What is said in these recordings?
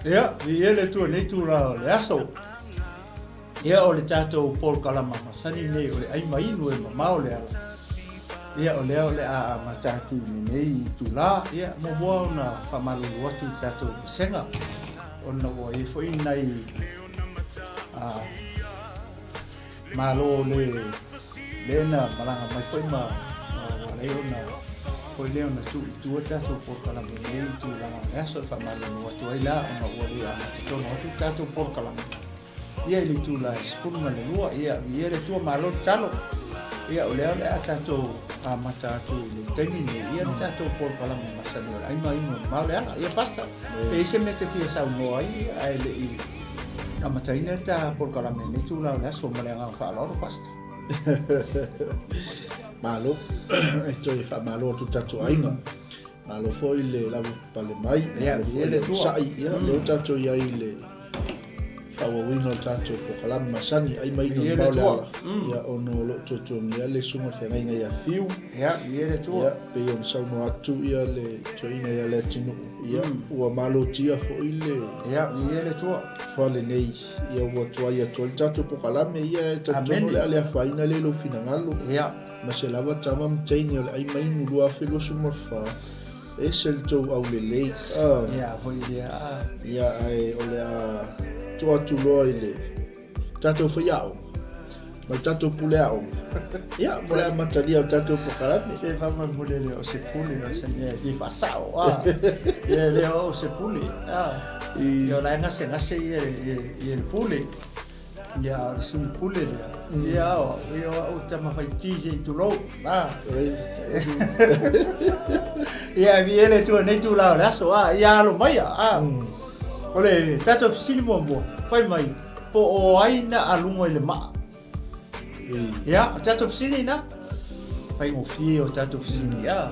Ia, viia le Atua i lenei itula o le aso. Ia, o le tatou polokalama masani nei o le ai ma inu e mamao le ala. Ia, o lea o le a amata atu i lenei itula. Ia, muamua ona faamalulu atu i le tatou vasega ona ua i ai foi nai Malo le le na malaga mai foi ma ua ala ai ona foi lea ona tuu i tua le tatou polokalame i lenei tulaga o le aso e faamalulu atu ai la ona ua le amata tonu atu le tatou polokalame ia i le itula e 12. Ia, viia le Atua, malo tatalo. Ia, o lea o le a tatou amata atu i le taimi nei ia le tatou polokalame masani o le ai ma inu e mamao le ala. Ia, Pastor, pe i ai se mea e te fia saunoa ai ae le i amataina le ta polokalame i lenei itula o le aso ma le agaga faaaloalo, Pastor? Malo, e toe faamalo atu i tatou aiga. Malo foi le lavapapale mai, malo foi le onosai. Ia, lea ua tatou i ai i le faaauauina o le tatou polokalame masani, ai ma inu e mamao le ala. Ia, ona o lo o tuatuagia le susuga i le feagaiga ia Fiu. Ia, pei ona saunoa atu ia le toeaina ia Leatinuu, ia, ua malotia foi le fale nei, ia ua tuai atu ai le tatou polokalame. Ia, e talitonu o le a le afaina lea i lou finagalo. Ma se lava tama ma teine o le ai ma inu 2024, ese le tou aulelei. Ia, foi lea. Ia, ae o le a tuu atu loa i le tatou faiaoga ma le tatou pule aoga. Ia, mo le amatalia o le tatou polokalame. Se faamolemole lea o se pule o se mea e fia faasao. Ia, lea o se pule. Ia, o la e gasegase ia i le pule. Ia, o le sui pule lea. Ia, o, ia, o au tama faiti se i tulou. Ah. Ia, e viia le Atua i lenei itula o le aso. Ah, ia alo mai. Ah. O le tatou fesili muamua, fai mai, po o ai na aluga i le maa? Ia, o tatou fesili na. Faigofie o tatou fesili. Ah.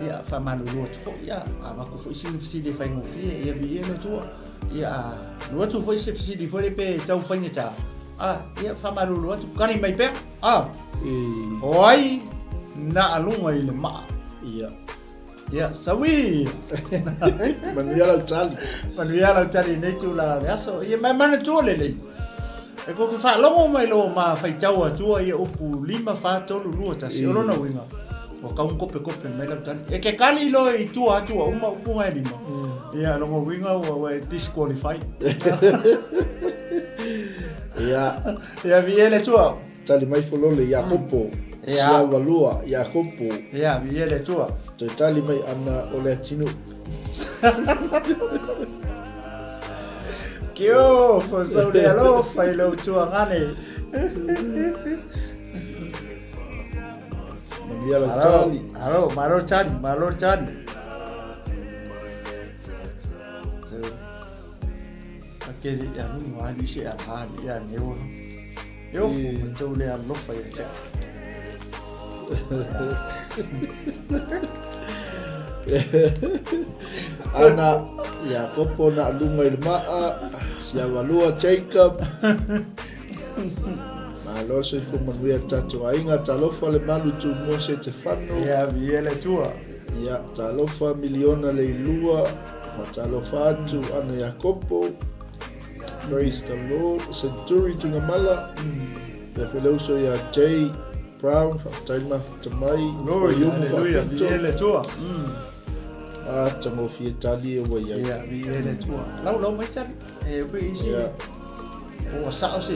Ia, faamalulu atu foi, ia, avatu foi sina fesili e faigofie, ia viia le Atua. Ia, alu atu foi se fesili foi lea pe tau faigata. Ah, ia, faamalulu atu, kali mai pea. Ah, o ai na aluga i le maa? Ia. Ia, saui! Manuia lau tali. Manuia lau tali i lenei itula o le aso. Ia, ma e manatua lelei. E kou te faalogo mai lo ma faitau atua ia upu 5, 4, 3, 2, 1. O lona uiga, ua kau kopekope mai lau tali. E ke kali loa i tua atu ua uma upu nga e lima. Ia, lona uiga ua ua e disqualify. Ia. Ia, viia le Atua. Tali mai Folole, Iakopo, Siavalua, Iakopo. Ia, viia le Atua. Toe tali mai ana o le atinuu. Kio, fosau le alofa i lou tuagane. Manuia lau tali. Alo, malo tali, malo tali. Akeli e alu ngā ni se ala li ia newa. E ofu ma tau le alofa ia te Ana, Iakopo na lunga i le maa, Siavalua Jacob. Malo soifua manuia le tatou aiga, talofa le malu Tumua Setefano. Ia, viia le Atua. Ia, talofa Miliona Leilua, faatalofa atu Ana Iakopo. Praise the Lord. Century Tuigamala. Pea foi le uso ia Jay Brown, faafetai le mafuta mai. Glory, hallelujah, viia le Atua. Ah, tagofie tali e ua i ai. Ia, viia le Atua. Lau, lau mai tali. E, ui isi. Ia. Ua sao se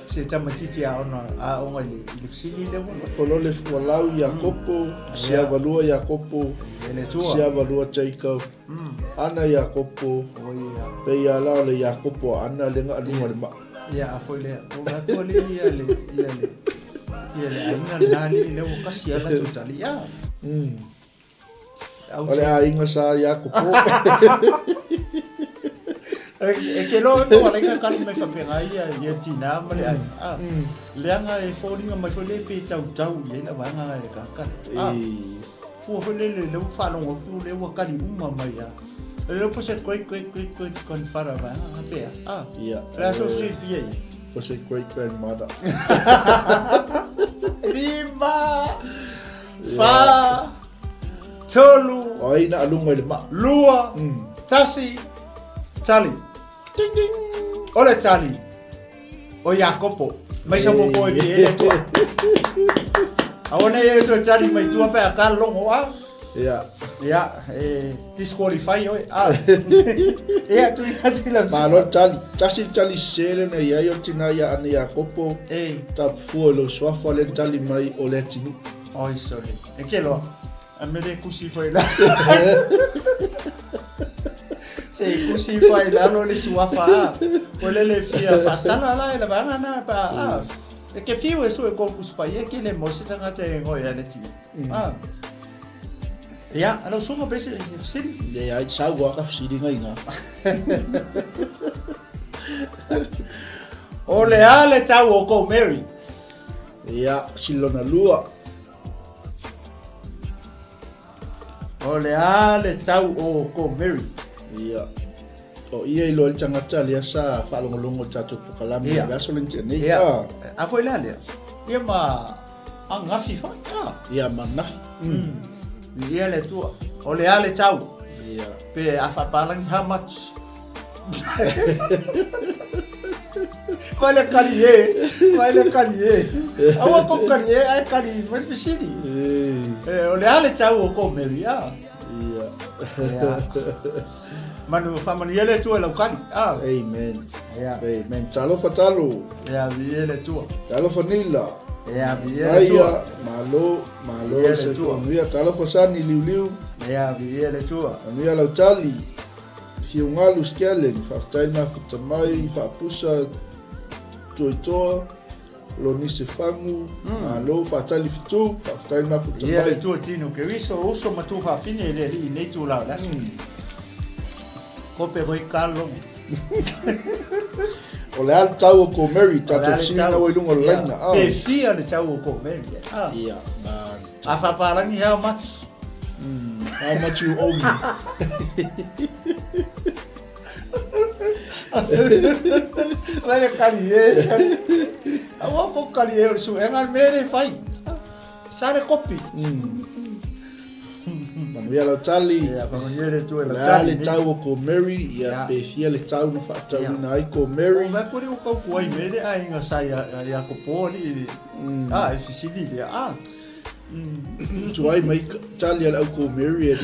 se tamaitiiti aoga aoga i le i le fesili lea ua Folole fualau Iakopo, Siavalua Iakopo, Siavalua Jacob, Ana Iakopo, pei a la o le Iakopo a Ana le galuga le maa. Ia a foi lea, o la tua le ia le ia le ia le aiga lena le lea ua kasi ala tu tali ia. O le aiga sa Iakopo. E ke loa e ko alai kali mai faapena ia ia tina ma le aiga. Ah. Leaga e foliga mai foi le pe tautau i ai la vaega e kakali. Ah. Fua foi le le le ua faalogo atu le ua kali uma mai a. E le po se great great great great grandfather vaega ga pea. Ah. Ia. Le aso silafia ia. Po se great grandmother. Lima. Fa. Tolu. O ai na alunga i le maa. Lua. Tasi. Tali. Ding ding. O le tali. O Iakopo. Mai sa popo e e le tua. Aua nei e toe tali mai tua pe a ka logo a. Ia. Ia, e disqualify oe. A. Ia, tui atu i lau. Malo tali. Tasi tali sele na iai o tina ia ana Iakopo. E. Tapufua i lou suafa le tali mai o le atinuu. Oi, sorry. E ke loa. A me le kusi foi la. Se kusi foi lalo le suafa a. O le le fia faasala la e la vaega na pa a. E ke fiu e su e ko kusi pa ia ke le mo se tangata e ngoi a le ti. A. Ia, alo sunga pe se fesili. Le ai sau wa ka fesili ngai ngā. O le a le tau o ko Mary. Ia, silona lua. O le a le tau o ko Mary. Ia. O ia i loa le tagata lea sa faalogologo i tatou pokalame Ia. le aso le tea nei. Ia. Ah. A foi la lea. Ia ma angafi foi. Ah. Ia ma nafi. Ia le tua. O le a le tau. Ia. Pe a faapalangi how much? Mai le kali e, mai le kali e. Aua ko kali e, ai kali mai le fesili. E, o le a le tau o ko Mary, a. Ia. Ia. Manu whamanu le tua lau kali. Ah. Amen. Ia. Amen. Talofa talo. Ia, vi le tua. Talofa nila. Ia, vi le tua. Malo, malo se tua. Ia, talofa sani liuliu. Ia, vi le tua. Anuia lau tali. Fiugalu Skelling, faafetai mafuta mai, faapusa Tuitoa, Lonise Fagu, malo, faatali fetu, faafetai mafuta Ia mai. le tua tino ke uiso uso ma tu faafine i le alii i nei tula o le aso. Kope hoi ka logo. O le a le tau o ko Mary, O le a tatou le fesili tau. na ua i luga o le Ia, laina. Ah. Pe fia le tau o ko Mary. Ah. Ia, ma A faapalangi how much? How much you owe me? Vai le kali e, sali. Aua ko kali e o le suega le mea le fai. Sa le kopi. Manuia lau tali. Ia, whamanuia le Atua i lau Le a tali. le tau o ko Mary, ia Ia. pe fia le tau na faatauina ai ko Mary. O mea kore o kau kuai me le aiga sa ia, ia ko pō ali i le, ah, i fisili le, ah. Tuai mai tali a le au ko Mary e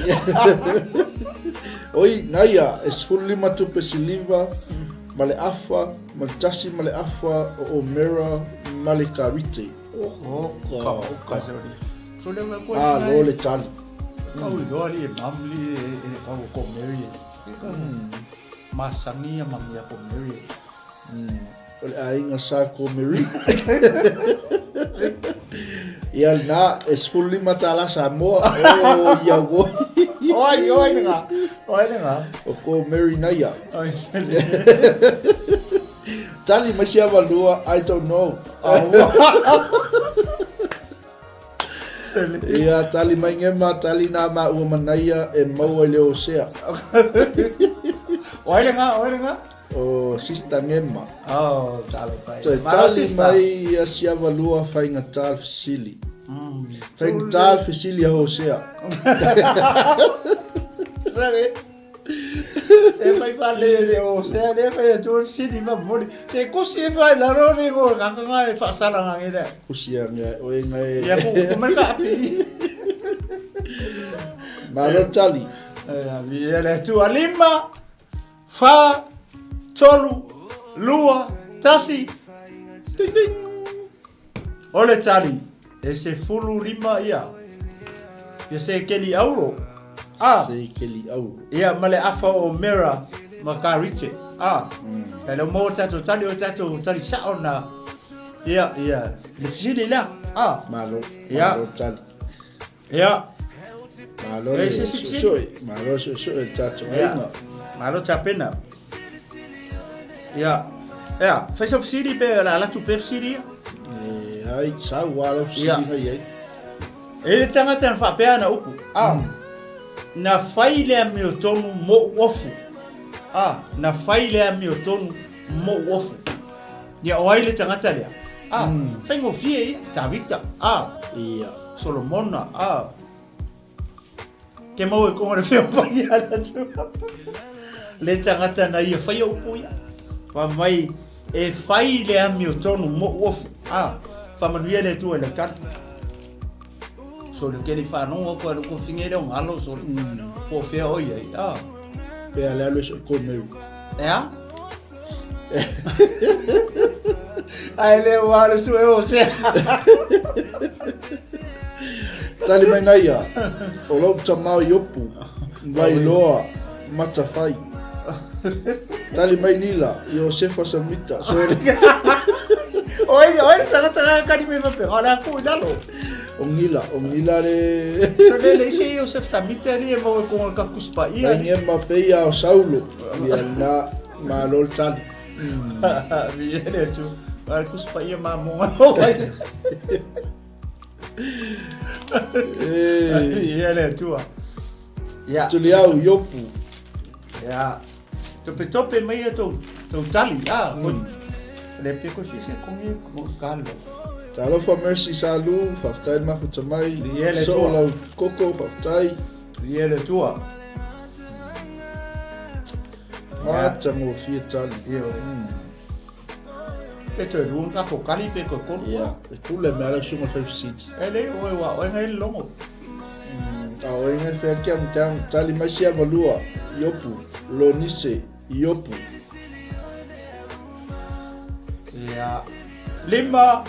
Oi, naia, e 15 tupe siliva, ma le afa, ma le tasi ma le afa o Omera ma le karite. Oh, ka, ka sorry. So le mea koe Ah, lo le tali. Kau i loa li e mam li e, e kau ko Mary e. Kau masangi a mami a ko Mary e. O le aiga sa ko Mary. Ia lena, e 15 tala Samoa. Oh, ia oi. Oi, oi lenga. Oi lenga. O ko Mary naia. Oi, sele. Tali mai si avalua, I don't know. Sele. Ia, tali mai ngema, tali nā ma ua manaia e maua i le osea. Oi lenga, oi lenga. O Sister Ngema. Oh, talo pai. Toe Malo, tali sister. mai ia si avalua faigata le fesili. Faigata le fesili a Hosea. Sorry. Se fai fa le le o se le fai a tu fesili ma moli. Se kusi e fai la ro le go nga nga e fa sala nga ngi le. Kusi a ngai oe ngai. Ia ku ku me ka api. Malo tali. Ia vi le tu alima fa tolu. 2, 1. Ding ding. O le tali, e 15 ia. Ia sekeli auro. A. Sekeli auro. Ia, ma le afa o mera ma karite. A. E le mo tatou tali o tatou tali sao na. Ia, ia. Le fesili lea. A. Malo. Ia. Malo tali. Ia. Malo le suesue. Malo suesue tatou aiga. Malo tapena. Ia. Ia, fai sau fesili pe o le a alu atu pea fesili ia. E ai, sau lava lau fesili na i ai. E le tagata na faapea ana upu, a, na fai le amiotonu moʻu ofu. A, na fai le amiotonu moʻu ofu. Ia, o ai le tagata lea? A, faigofie ia, Tavita, a, Ia. Solomona, a. Ke mau e konga le fea pai a le Atua. Le tagata na ia faia upu ia. Fa mai e fai le amiotonu moʻu ofu. A, faamanuia le Atua i lau tali. Sole ke le whanonga koe le ko finge leo ngalo sole. Po fea oi ai. A. Pe a le alu e so ko meu. Ea? Ai le ua le sue o se. Tali mai naia, o lou tamao i opu, Vailoa, Matawhai. Tali mai nila, Iosefa Samita, sorry. Oi, oi, sanga tanga kani me fape, o la fu lalo. O ngila, o ngila le... So le le ise Iosef Samita li e mau e konga ka kuspa ia. Mai ngema peia o Saulo, ia na malo le tali. Mi e le tu, ara kuspa ia ma monga o ai. Ia le atua. Ia. Tuliau, Iopu. Ia. Tope tope mai ia tou, tou tali. Ah, mm. Le pe ko se kongi ko kalo. Talofa Mercy Salu, faafetai le mafuta mai. Ia le So tua. lau koko, faafetai. Ia le tua. Matagofie tali. Ia. Pe toe lua ka ko kali pe ko kolu. Ia, e kule me ala sunga fai fisiti. E le oe wa oe ngai longo. A oe ngai fai kia mutang tali mai sia malua, Iopu, Lonise, Iopu. Ia. 5,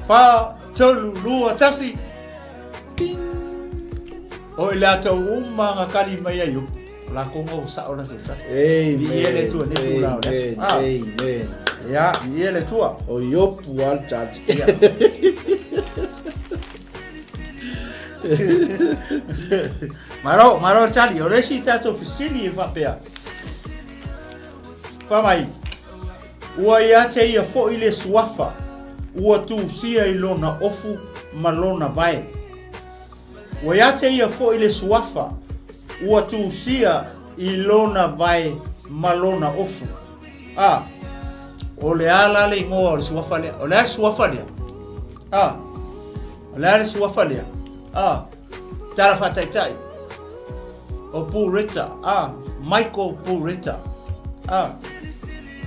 4, 3, 2, 1. Ping! O i latou uma nga kali mai ai Iopu. O lakou nga ua sao latou tali. Amen. Viia le Atua i lenei itula o le aso. Amen. Amen. Ia, viia le Atua. O Iopu lava le tali. Ia. Malo, malo le tali. O le isi tatou fesili e faapea. Fai mai, ua ia te ia foi le suafa, ua tusia i lona ofu ma lona vae. Ua ia te ia foi le suafa, ua tusia i lona vae ma lona ofu. A, o le a la le igoa o le suafa lea? O le a le suafa lea? A, o le a le suafa lea? A, tala faataitai. O Puretta, a, Michael Puretta. A,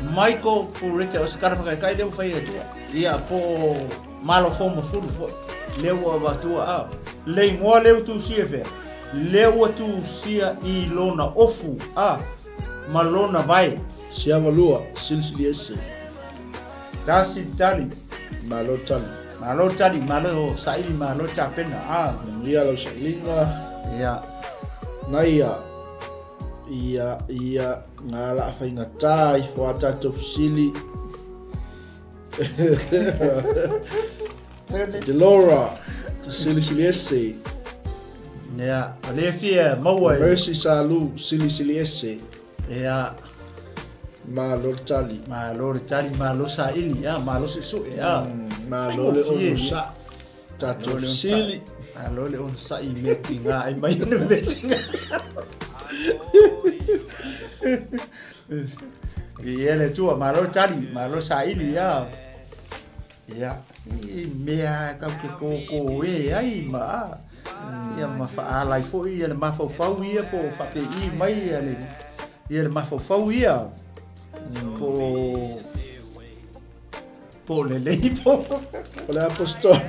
Michael Puretta, o se tala whakaikai lea ua fai e Atua. Ia, po o Malo Fomafulu foi, lea ua avatua, a. Le igoa lea ua tusia fea? Lea ua tusia i lona ofu, a, ma lona vae. Siavalua, silisili ese. Tasi tali. Malo tali. Malo tali, malo saili, malo tapena. A. Manuia lau sailiga. Ia. Naia, ia, ia, ngā la whaingatā i wha tātou fesili. Delora, silisili ese. Ia, o lea fia maua e. Mercy Salu, silisili ese. Ia. Malo le tali. Malo le tali, malo saili, ia, malo suesue, ia. Malo le onosai. Tatou fesili. Malo le onosai i mea tiga ai mai le mea tiga. Ia le Atua, malo le tali, malo saili, ia. Ia, i mea kau ke kōkō e ai ma a. Ia ma whaalai foi ia le mafaufau ia po whapei mai ia le ia le mafaufau ia po po lelei po. O le apostolo.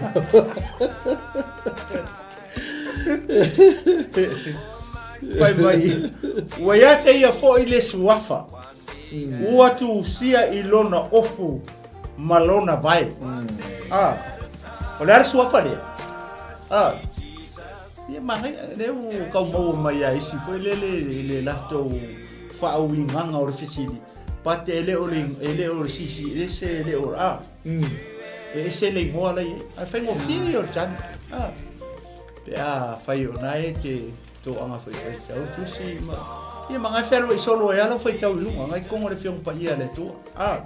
Fai mai, ua ia te ia foi le suafa. Ua tusia i lona ofu ma lona vae. A, o le a le suafa lea? A, ia manaia, lea ua tau maua mai a isi foi lele i le latou faauigaga o le fesili, but e le o le, e le o le sisi ese, e le o, a, e ese le igoa la i ai. Ae faigofie ia o le tali. A, pe a fai o na e te toaga foi faitau tusi ma ia ma ngai fealuai solo ai lava lau faitau i luga ngai kogo le Afioga Paia a le Atua. A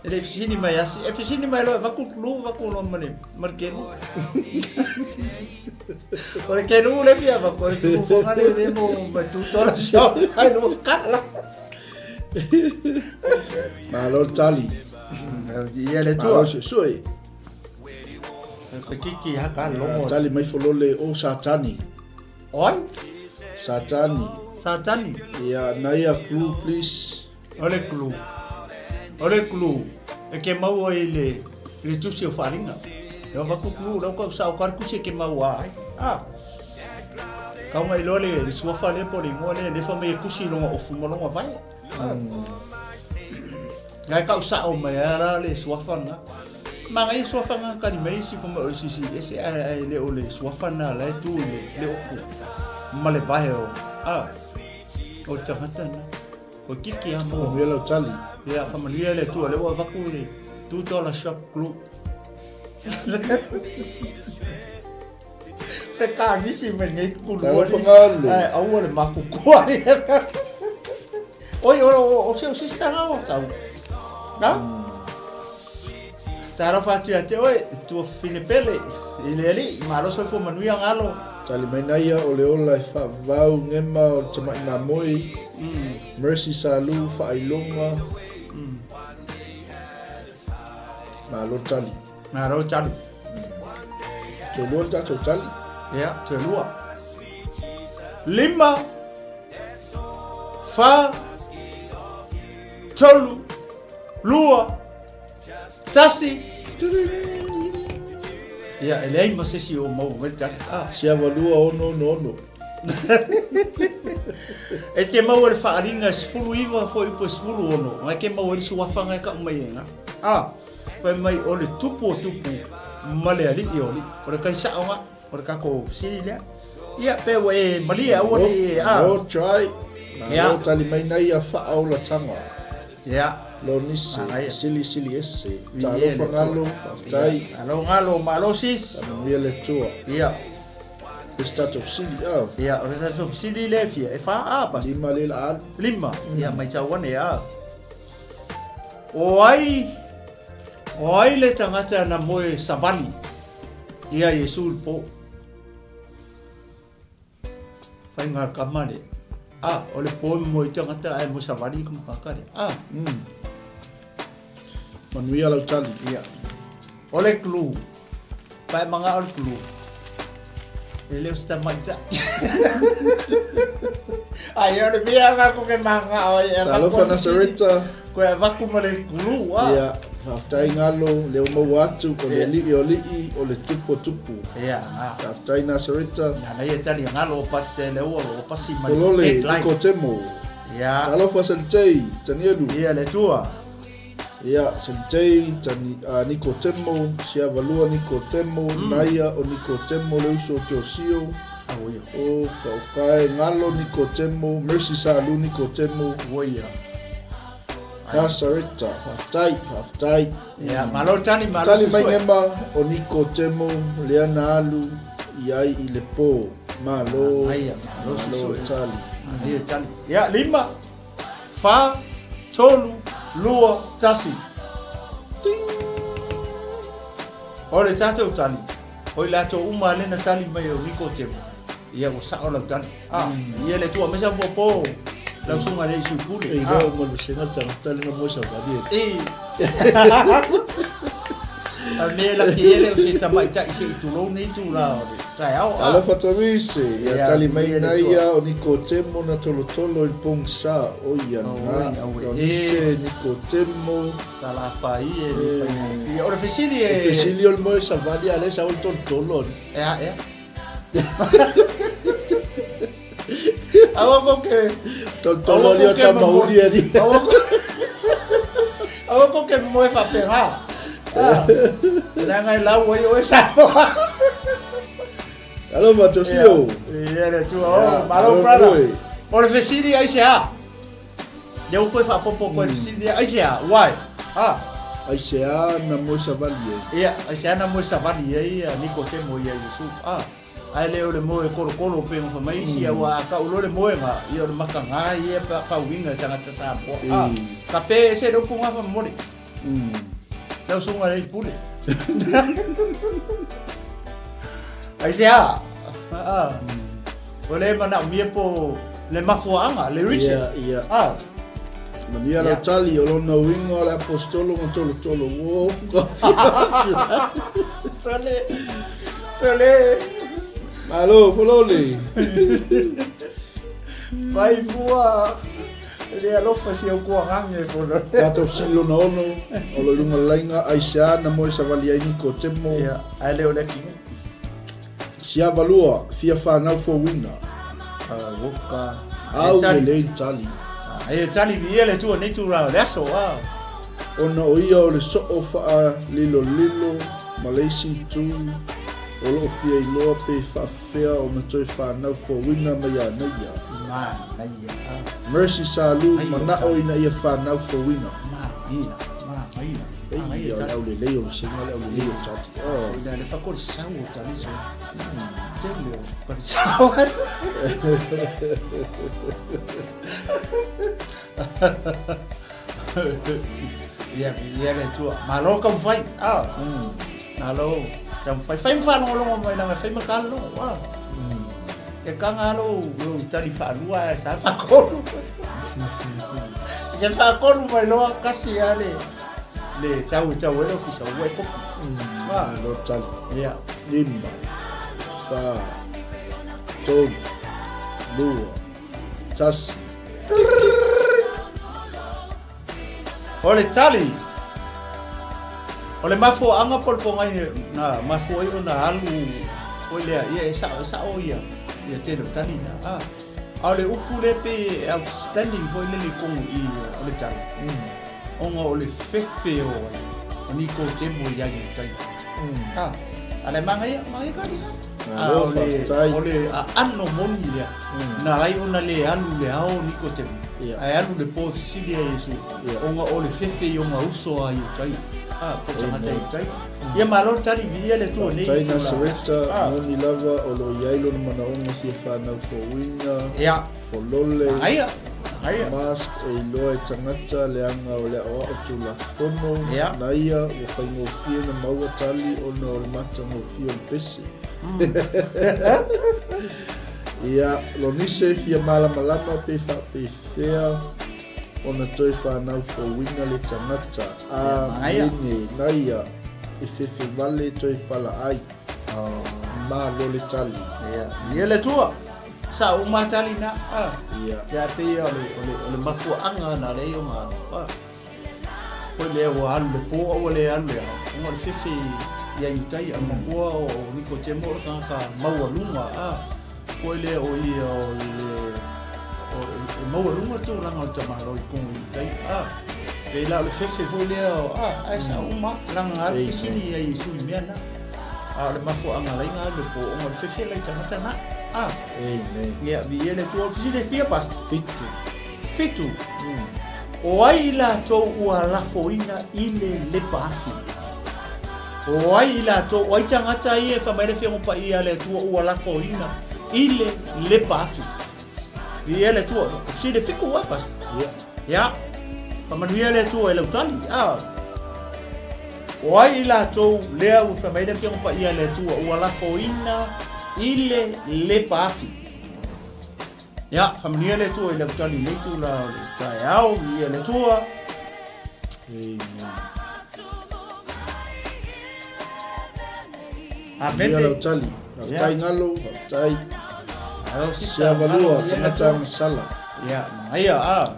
e le fesili mai asi e fesili mai loa e avatu le tulu avatu loa ma le ma le kelu. O le kelu le fia avatu o le tulu foga le le mo ma tu tola so ai no kala. Malo le tali. Ia le Atua. Malo suesue. Kiki haka logo. Tali mai folole o Satani. Oi? Satani. Satani. Ia naia clue please. O le clue. O le clue. E ke maua i le le tusi o wharinga. E o vaku clue rau kau sao kar kusi e ke maua ai. Ah. Kaunga i loa le, le suafa le po le ingoa le lefa mai e kusi i longa ofu ma longa vai. Ah. Ngai kau sao mai ara le suafa na. Manaia suafa na kali mai isi fai mai o le sisi ese ae ae le o le suafa na la e tu i le le ofu ma le vae o a o le tagata na o kiki a mo Manuia lau tali. Ia faamanuia le Atua lea ua avatu le $2 shop group. Fekanisi mai nei kulua. Talofa galo. Ae aua le makukoa. Oi, o, o, o se o sister nga o tau. Na? Talofa atu ia te oe, tua fine pele, i le alii, malo soifua manuia galo. Tali mai naia o le ola e faavavau gema o le tama'i mamoe, Mercy Salu faailoga, Malo tali. Malo tali. Toe lua le tatou tali. Ia, toe lua. Lima, fa, tolu, lua, tasi. Ia, e leai ma se isi o maua mai le tali. Ah. Siava lua ono ono ono. E te maua le faaaliga e 19 foi po e 16, ngai ke maua ai le suafa ngai kau mai e nga. Ah. Fai mai o le tupu o tupu ma le alii o alii. O le kaisao nga, o le tatou fesili lea. Ia, pe ua e malie aua ne i e a. Malo try. Malo tali mai nai a faaolatanga. Ia. Lonise, sili sili ese. Talofa galo, faafetai. Malo galo, malo sis. Faamanuia le Atua. Ia. Le se tatou fesili a. Ia, o le tatou fesili lea e fia, e fa a pas. Lima le la alu. Lima. Ia, maitau ane a. O ai, o ai le tagata na moe savali ia Iesu i le po? Faiga kama le. A, o le po e moe i tagata ae moe savali i ka makaka le. A. Manuia lau tali. Ia. O le clue. Pae manga o le clue. E le o se tamaitai. Ai, o le mea nga ko ke manga o e Talofa Nasareta. Koe avatu ma le clue a. Ia, faafetai galo, lea ua maua atu, o le alii o alii, o le tupu o tupu. Ia, nga. Faafetai Nasareta. Ia, na ia tali galo o pate le ua o pasi ma le Folole, deadline. Nikotemo. Ia. Talofa Selitei, Tanielu. Ia, le Atua. Ia, Selitei, Tani, a, Nikotemo, Siavalua Nikotemo, Naia o Nikotemo, le uso o Josio, Auia. o Kaukae, Galo Nikotemo, Mercy Salu Nikotemo, Uia. Nasareta, faafetai, faafetai. Ia, malo tali, malo Tali mai susue. gema o Nikotemo, lea na alu i ai i le po. Malo, Aia, malo malo susue. tali. Aia tali. Ia, lima, fa, tolu, lua, tasi. O le tatou tali, o i latou uma lea na tali mai o Nikotemo. Ia, ua sao lau tali. Ah, ia le Atua, aemaise lava po lau susuga i le sui pule. E iloa uma le sega tagata le na moe savali e. E. A me la ki ele o se tamaitai se i tulou nei tula o le taeao. Talofa Tamise, ia Ia, tali mai ia le nai Atua. ia o Nikotemo na tolotolo i le pogisa o ia Oi, na. auē. Lonise, Nikotemo. Sa la fai e le faigofie. O le fesili e... O fesili o le moe savali a le sa o le tolotolo. Ea, ea. Aua ko ke Tolotolo ali o tama uli ali. Aua ko Aua ko ke moe whapenga. Ah. Leaga e lau ai oe Samoa. Alofa Josio. Ia le Atua. Oh, malo brother. O le fesili aisea? Lea ua toe faaopoopo atu ai le fesili lea, aisea? Why? Ha? Aisea na moe savali ai? Ia, aisea na moe savali ai a Nikotemo ia Iesu? A, ae le o le moe kolokolo pei ona fai mai isi, aua a tau loa le moega, ia o le mataga ia pe a fauiga e tagata Samoa. A, ka pe ese le upu na faamolemole. Lau susuga i le pule. Aisea? A, o le manaomia po le mafuaaga, le reason. Ia, ia. A. Manuia lau tali, o lona uiga o le aposetolo ma tolotolo. Ua ofu ka Sole. Sole. Malo, folole. Fai fua. E le alofa si au kuagage e fono. Tatou fesili lona ono, o lo i luga o le laina, aisea na moe savali ai Nikotemo? Ia, ae le o le akino. Siava lua, fia fanau fouina. Woka. Au lelei le tali. E tali viia le Atua nei tulaga o le aso. Ona o ia o le soo faalilolilo ma le isi itu o loo fia iloa pe faafefea ona toe fanau fouina mai a naia. Manaia. Mercy Salu, manao ina ia fanau fouina. Manaia, manaia. Ei, o le aulelei o le singa le aulelei o tali. Oh. Ina le fa ko le sau o tali so. Tele o ko le sau. Ia, ia le tua. Malo ka mfai. Ah. Malo. Ta mfai. Fai mfa longo longo mai langa fai makalo. Ah. E kanga alo lo tali whaalua e sa whakolu. Ia whakolu mai loa kasi a le le tau e tau e le ofisa ua e kopi. Ah. Lo tali. Ia. Lima. Fa. Tolu. Lua. Tasi. O le tali. O le mafuaaga po o le pogai na mafua ai ona alu foi lea, ia e sao, e sao ia, ia tele o tali na. A, a o le upu lea pei e outstanding foi lele i totonu i o le tali. Ona o le fefe o ai, o Nikotemo i ai i tai. A, a le manaia, manaia ka lina. A Malo, o le, faafetai. o le aano moni lea, na ala ai ona le alu i le ao o Nikotemo, ae alu i le po e fesili ai Iesu, ona o le fefe i ona uso a i utai, a, po o tagata i utai. Ia malo le tali, viia le Atua nei Faafetai itula. Nasareta, A. moni lava o lo o i ai lona manaoga fia fanau fouina, Ia. folole, Manaia, manaia. must e iloa e tagata leaga o le aoao Tulafono Ia. na ia ua faigofie na maua tali ona o le matagofie o le pese. Ia, Lonise fia malamalama pe faapefea ona toe fanau fouina le tagata, a mene na ia e fefe vale toe pala ai. Malo le tali. Ia, ia le Atua. Sa uma tali na. Ah. Ia. Ia pe ia o le, o le, o le mafuaaga na le o ngā. Ah. Foi lea ua alu le pō a ua le alu le ao. Ona o le fefe i a Iutai a makua o Nikotemo o le tagata maualuga. Ah. Foi lea o ia o le o, e maualuga le tulaga o le tamaloa i totonu o Iutai. Ah. Pei la o le fefe foi lea o, ah, ae sa uma laga alu fesili ia Iesu i mea na. A o le mafuaaga laiga alu le pō ona o le fefe lai tagata na. Ah. Amen. Ia, viia le Atua. O le fesili e fia, Pastor? Fitu. Fitu. O ai i latou ua lafoina i le lepa afi? O ai i latou, o ai tagata ia e fai mai le Afioga Paia a le Atua ua lafoina i le lepa afi? Viia le Atua. Fesili e fitu ua, Pastor? Ia. Ia. Faamanuia le Atua i lau tali. Ah. O ai i latou lea ua fai mai le Afioga Paia a le Atua ua lafoina i le lepa afi? Ia, faamanuia le Atua i lau tali i lenei itula o le taeao, viia le Atua. Amen. Amene. Viia lau tali. Faafetai Galo, faafetai. Alo, sister, Siavalua, malo, viia le tagata Atua. agasala. Ia, manaia, a.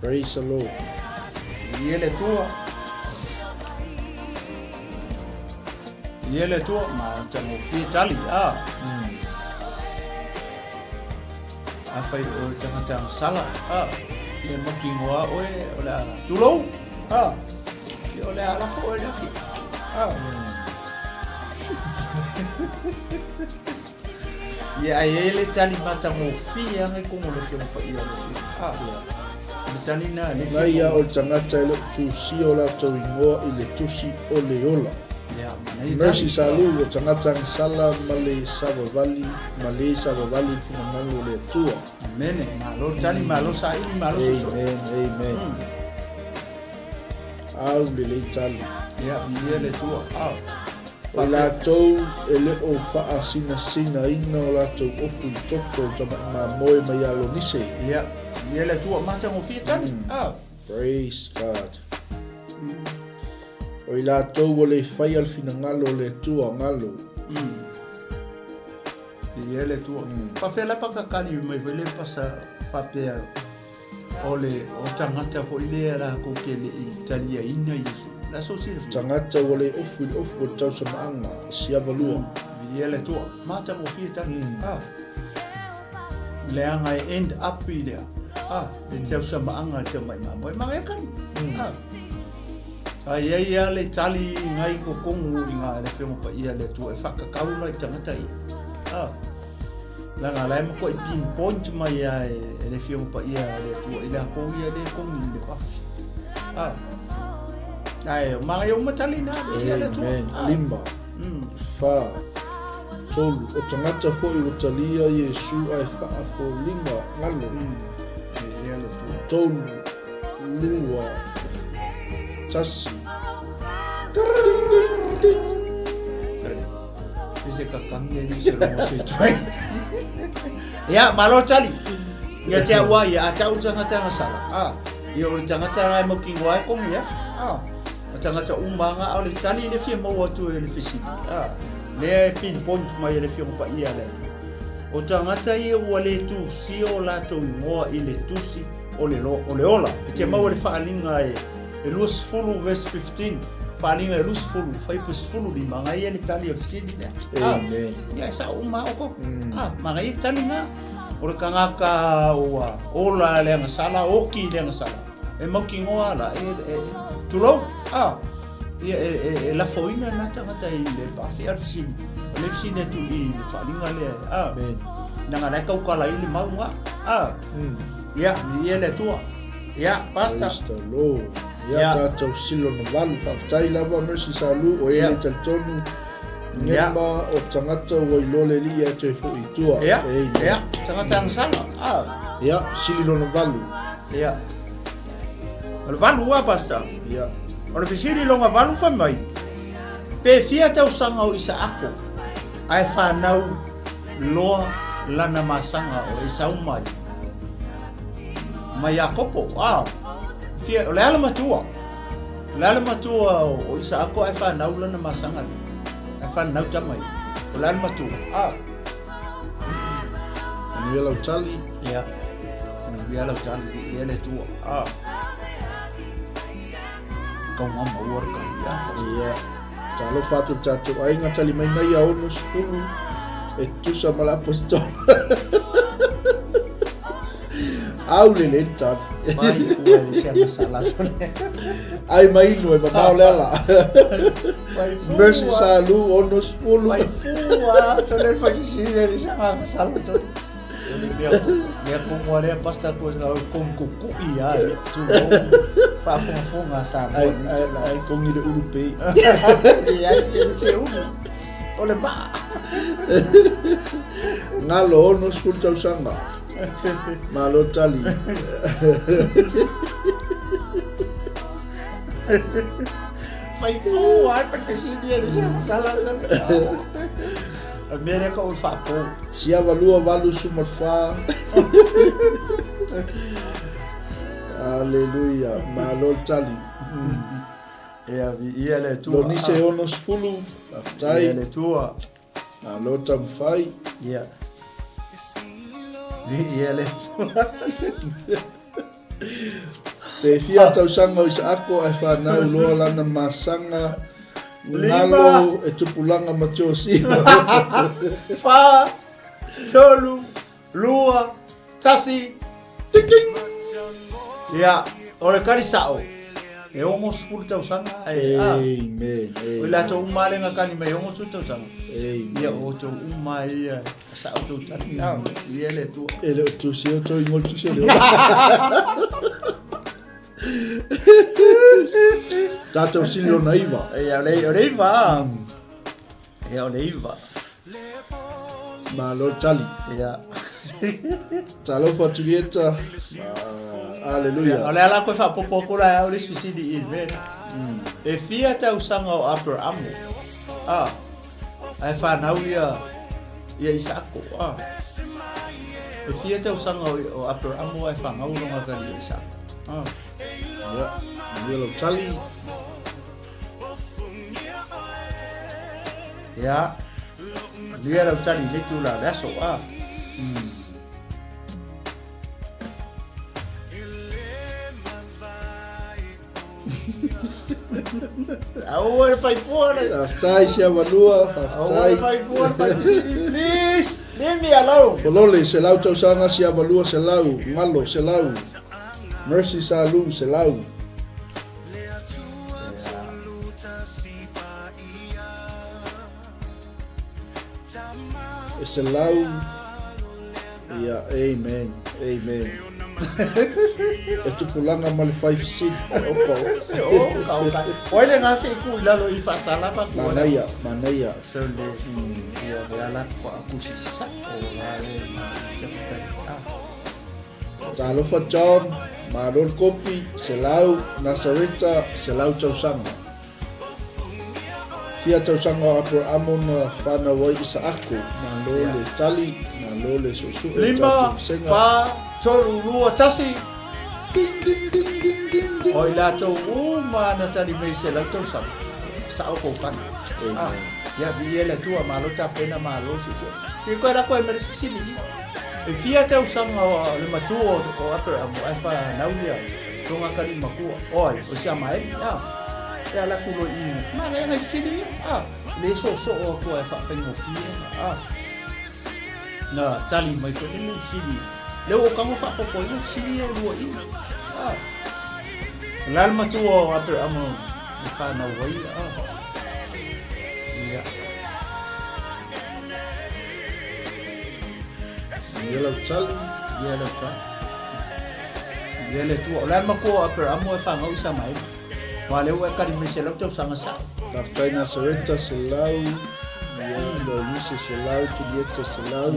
Praise the Lord. Viia le Atua. Viia le Atua, matagofie tali, a. Afai o le tagata agasala, a, ia mautinoa oe o le a tulou, a, ia o le a lafo oe i le afi, a. Ia ai e le tali matagofie anga i kogo le Afioga Paia o le Atua. A, o le tali na le Nai ia o le tagata e le o tusia o latou igoa i le tusi o le ola. Ia, manaia Mercy Salu, o tagata agasala ma le savavali, ma le savavali i le finagalo o le Atua. Amene. Malo tali, malo saili, malo soso. Amen, amen. Au lelei tali. Ia, viia le Atua. A. O i latou e le o faasinasinaina o latou ofu i le toto o le tamai mamoe mai ia Lonise. Ia, viia le Atua, matagofie tali. A. Praise God. O i latou ua le faia le finagalo o le Atua, galo. Viia le Atua. Faafeai lava kakali mai foi le pasa faapea o le o tagata foi lea latou te le i taliaina Iesu. Le aso silafia. Tagata ua le ofu i le ofu o le tausamaaga, siavalua. Viia le Atua. Matagofie tali. Ah. Leaga e end up i lea. Ah, le tausamaaga le tamai mamoe. Manaia kali. Ah. Ai ai ia le tali ngai totonu i ngā le Afioga Paia le Atua e whakakau la i tangata ia. Ah. Leaga la e matuai pinpoint mai a e le Afioga Paia a le Atua i latou ia le kongi i le pafi. Ah. Ae, o manaia uma tali na, viia le Atua. Amen. Lima, fa, tolu. O tagata foi ua talia Iesu ae faafoliga galo. Viia le Atua. Tolu, lua, tasi. Ding, ding, ding. Sorry. Se kakangi e ni se rongo se train. Ia, malo tali. Ia te aua ia, a tau tangata nga sala. Ah, ia o le tangata nga e mauki ngoa e kongi e. Ah, o tangata umanga a o le tali le fia maua atu e le fesili. Ah, lea e pinpoint mai e le fia pa ia le atu. O tangata ia ua le tusia o latou igoa i le tusi o le, lo, o le ola. E te maua le faaaliga e, e 20 verse 15. Faaaliga e 20, fuaiupu 15, ngai e le tali o le fesili lea. Ah, Amen. Ia, e sao uma o ko. Ah, manaia le tali na. O le kangaka ua ola le agasala, oki le agasala. E mautinoa la, e, e, tulou. Ah, ia, e, e, e lafoina na tagata i le pafi a le fesili. O le fesili atu i le faaaliga lea. Ah, Amen. nanga la e taukala i le maunga. Ah, Ia, viia le Atua. Ia, Pastor. Praise the Lord. Ia, Ia. tatou silo na valu. Faafetai lava Mercy Salu o Ia. e le talitonu. Ia. Ngema o tagata ua iloa le alii ae toe foi i tua. Ia, Amen. ia, tagata agasala. Ah, Ia, sili lona valu. ia. O le valu a, Pastor. Ia. O le fesili longa valu fai mai. Pe fia tausaga o Isaako ae whanau loa lana masaga o Esau mai. Mai Iakopo, a, fia, o le ala matua. O le ala matua o, o Isaako ae whanau lana masaga le. Ae whanau tama ia. O le ala matua, a. Manuia lau tali. Ia. Manuia lau tali, ia le Atua, a. Kau ngā maua le kai, a. Ia. Talofa atu le tatou aiga tali mai nei a 60 e tusa ma le apostola. Au le le tali. Mai fua le se masala sole. Ai mai inu e mamao le ala. Mai fua. Mercy Salu 60. Mai fua sole fai fisili le se masala sole. Le mea, mea kongo lea pasta ko sa kong kuku'i a e tu faafogafoga Samoa Ai i ai tulaga. ai kongi le ulu pei. Leai, e le se ulu. O le maa. Galo 60 tausaga. Malo tali. Fai fua, ai fai fesili e le se masala sole. O le mea lea ka ou faapo. Siava lua valu suma le fa. Aleluia. Malo le tali. Ia, viia le Atua. Lonise 60. Viia Faafetai. le Atua. Malo taumafai. Ia. Viia le Atua. Pe fia tausaga o Isaako ae whanau loa lana masaga Lima. ngalo e tupulaga ma Josia. Fa, tolu, lua, 1. Ding ding! Ia, o le kali sa'o, e 60 tausaga ae, a. Amen, O i latou uma lava le gakali mai 60 tausaga. Amen. Ia, o outou uma ia, sa'o tou tali, a, ia le Atua. E le o tusi o tou igoa i le tusi o le ola. Tatou sili lona iva. Ia, o le iva, a. Ia, o le iva. Malo tali. Ia. Talofa Julieta. Aleluia. O le ala koe faapopo atu la e au le isi fesili i le mea lea. E fia tausaga o Aperamo, a, ae fanau ia, ia Isaako, a. E fia tausaga o Aperamo ae fanau lona atalii ia Isaako, a. Ia, manuia lau tali. Ia, manuia lau tali i lenei tula o le aso, a. Aua le fai fua le. Faafetai Siamalua, faafetai. Aua le fai fua le fai fesili, please. Leave me alone. Folole, selau tausaga Siamalua, selau, Galo, selau, Mercy Salu, selau. E selau, ia, amen, amen. E tupulaga ma le fai fesili. Oka, oka. Oka, oka. O ai le gase i ku i lalo i faasala fa ku. Manaia, manaia. So le, ia, le ala kwa akusi sa o la le ma chapter. Ah. Talofa John, malo le kopi, selau, Nasareta, selau tausaga. Fia tausaga o Aperamo na whanau ai Isaako, malo le tali, malo le suesue, Lima, tatou vasega. fa, tolu, lua, tasi. Ding, ding, ding, ding, ding, ding. O i latou uma na tali mai selau tausaga, sa'o kou kana. Ah, ia, viia le Atua, malo tapena, malo suesue. Fia koe la koe me le fesili i. E fia tausaga o le matua o Aperamo ae whanau ia tonga kali makua. Oi, o Siamaeli, ah. E ala atu loa i i ma ngai ngai fesili ia, ah. Le soosoo atu ae faafaigofie, ah. Na tali mai foi le fesili. Le ua tago faapopoina fesili ia o lua i. Ah. O le a le matua o Aperamo i whanau ai, ah. Ia. Ia lau tali. Ia lau tali. Ia le Atua. O le a le matua o Aperamo e whanau i Samaeli. Wa lea ua e kali mai selau tausaga sa'o. Faafetai Nasareta selau, ia Loise selau, Julieta selau.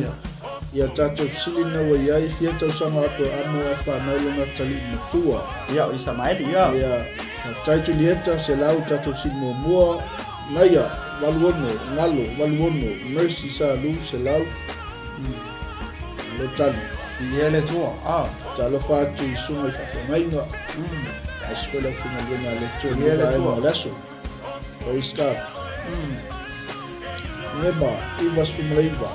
Ia tatou sili na ua iai fia tausaga Aperamo ae whanau lona talii matua. Ia o Isamaeli ia. Ia, faafetai Julieta selau tatou sili muamua. Naia, 86, Galo, 86, Mercy Salu, selau. Malo tali. Ia le Atua, a. Talofa atu i susuga i faafeagaiga. Aemaise foi le aufaigaluega a le Atua i Ia lenei le vaega Atua. o le aso. Praise God. Ngema, 99.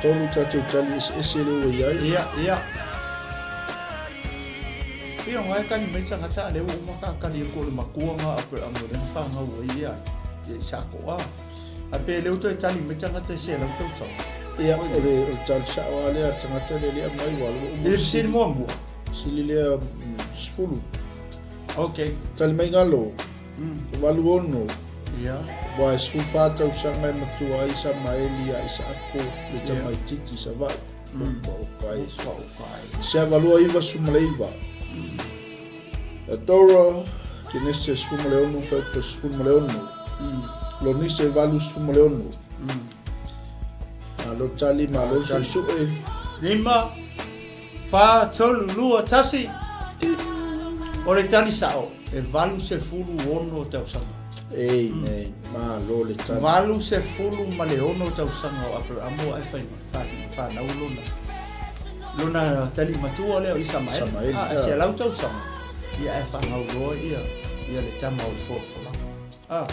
Tolu tatou tali eseese lea ua i ai. Ia, ia. Ia ngai kali mai tagata a lea ua uma ka kali atu o le matua nga Aperamo lea na fanau ai ia ia Isako a. A pe lea ua toe tali mai tagata i selau tausaga. Ia, o le o le tali sa'o lava lea a le tagata lea lea mai ua alu ua uma I le fesili muamua. Fesili lea 10. Okay. Tali mai galo. 86. Ia. Ua e 14 tausaga e matua ai Samaeli ia Isaako le tamaitiiti i Savaii. Oka oka e. Oka oka e. Seava 29. Dora, Kenese 16, Faupa 16. Lonise 86. Malo tali, malo suesue. Lima, fa, tolu, lua, tasi. O le tali sa'o, e 86 tausaga. Amen. Malo le tali. 86 tausaga o Aperamo ae fai whanau lona. Lona tali matua lea o Isamaeli. Isamaeli, A, e ia. selau tausaga. Ia ae whanau loa ia, ia le tama o le folafolaga. A.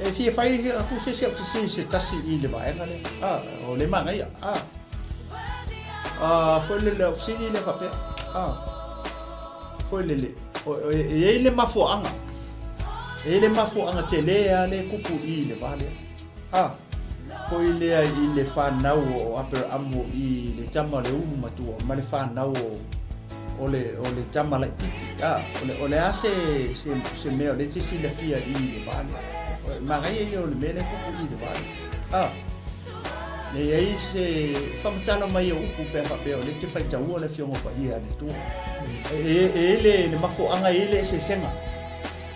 E fia fai aku se isi au fesili se tasi i le vaega lea. A, o le manaia. A. A, foi le le au fesili lea faapea. A. Foi le le, o, e, e i ai le mafuaaga. E i ai le mafuaaga tele lava lea e tupu i le va lea. A. Foi lea i le fanau o Aperamo i le tama o le ulu matua ma le fanau o o le o le tama laitiiti. A, o le o le a se se se mea o lea e te silafia i le va lea? O le manaia ia o le mea lea e tupu i le va lea. A, e i ai se faamatala mai o upu pe a faapea o lea e te faitaua le Afioga Paia a le Atua. E, e, e i ai le, le mafuaaga e i ai le eseesega.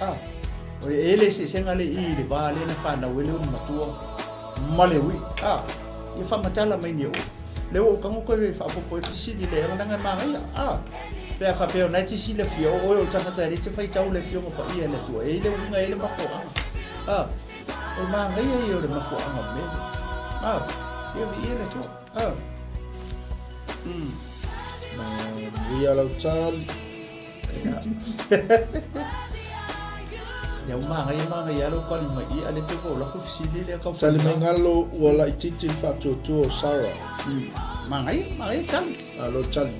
A, e i ai le eseesega lea i le va lea na fanau ai le ulu matua ma le ui. A, ia faamatala mai nia upu. Lea ua ou tago toe faaopoopo ai le fesili lea, leaga e manaia. A, pe a faapea o lena e te silafia, o oe o le tagata e le te faitau le Afioga Paia a le Atua, e i ai le uiga, e i ai le mafuaaga. A, o le manaia ia o le mafuaaga o le mea lea. A, ia viia le Atua. A, mm. Manuia lau tali. Ia ua manaia manaia lou pali mai i ale pe ua ou lako fesili lea kau Tali mai galo ua laititi le faatuatua o Sarah. Manaia manaia tali. Alo tali.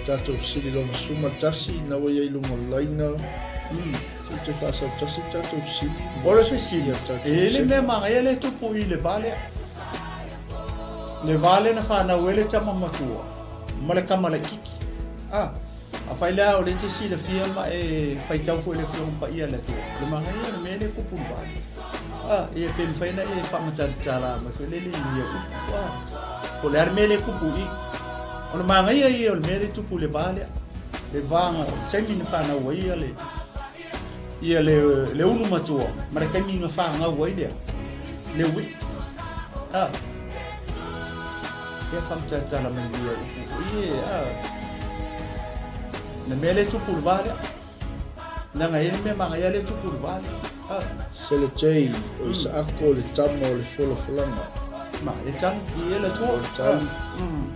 Tatou sili lona suma tasi na ua iai luga o le laina. Se te faasau tasi tatou sili. O le fesili, e i ai le mea manaia lea e tupu i le va lea? Le va lea na fanau ai le tama matua ma le tama laitiiti. A, afai la o lea e te silafia ma e faitau foi i le Afioga Paia a le Atua, o le manaia o le mea lea e tupu i le va lea. A, ia pe mafai ona e faamatalatala mai foi lele i ia upu. A, po o le a le mea lea e tupu i i. O le manaia ia o le mea lea e tupu i le va lea. Le va na, taimi na fanau ai ia le, ia le, le ulu matua, ma le taimi na fanau ai lea, le ui'i. A, ia faamatalatala mai ia upu foi e, a, le mea lea e tupu i le va lea. Leaga e i ai le mea manaia lea e tupu i le va lea. Ah. Sele J, o Isaako o le tama o le folafolaga. Ma e tali, i e le Atua. O le tali. Ah. Mm.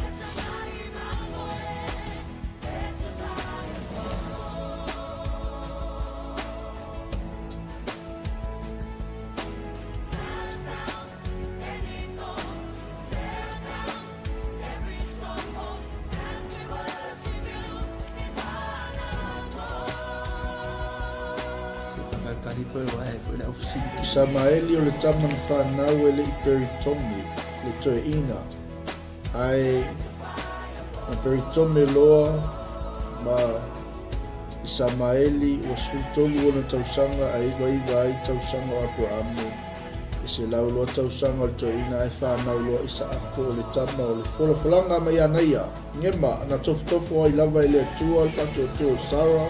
Samaeli o le tama na fanau e le i Peritome, le toeaina, ae na Peritome loa ma Isamaeli ua 13 ona tausaga ae 99 ai tausaga o Aperamo. E 102 tausaga o le toeaina ae fanau loa Isaako o le tama o le folafolaga mai ana ia, Gema, na tofotofo ai lava e le Atua le faatuatua o Sara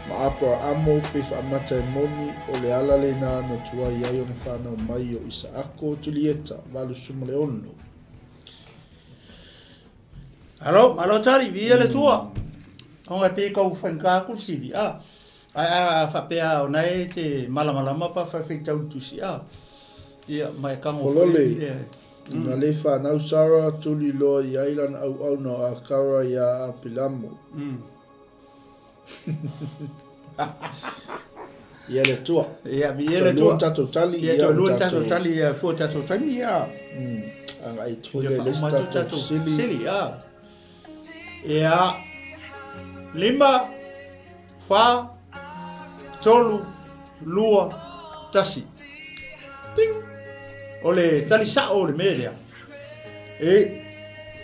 ma Aperaamo pe faamata e moni o le ala lena na tuai ai ona fanau mai o Isaako, Julieta, 86. Alo, malo tali, viia le Atua. Onga e pei kau whainga aku sili, a. Ae a faapea o na e te malamalama pa whawheitau i tusi, a. Ia, ma e kango whai. Folole, ina le whanau Sara tuli loa i ai lana auauna o Akara ia Apilamo. Ia le Atua. Ia, viia le Atua. Toalua tatou tali. Ia, toalua tatou tali, ia fua tatou taimi, ia. Agai atu le isi tatou sili. Sili, a. Ia, 5, 4, 3, 2, 1. Ting! O le tali sa'o o le mea lea. E,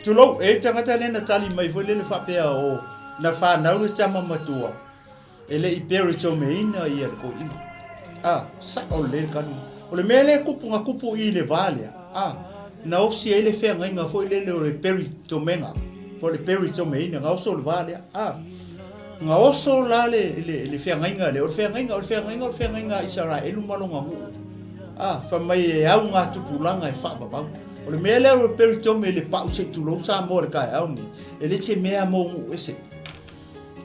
tulou, e tagata lea na tali mai foi lele faapea o na fanau le tama matua e le i peritomeina ia le toeaina. A, sa'o lelei le tali. O le mea lea e kupu, na kupu i le va lea, a, na osi ai le feagaiga foi lele o le peritomega, po o le peritomeina, na oso le va lea, a. Na oso la le, le, le feagaiga lea, o le feagaiga, o le feagaiga, o le feagaiga a Isaraelu ma lona nuu. A, fai mai e au ngā tupulaga e faavavau. O le mea lea o le peritome i le pau se i tulou Samoa i le taeao lenei, e le te mea mo nuu ese.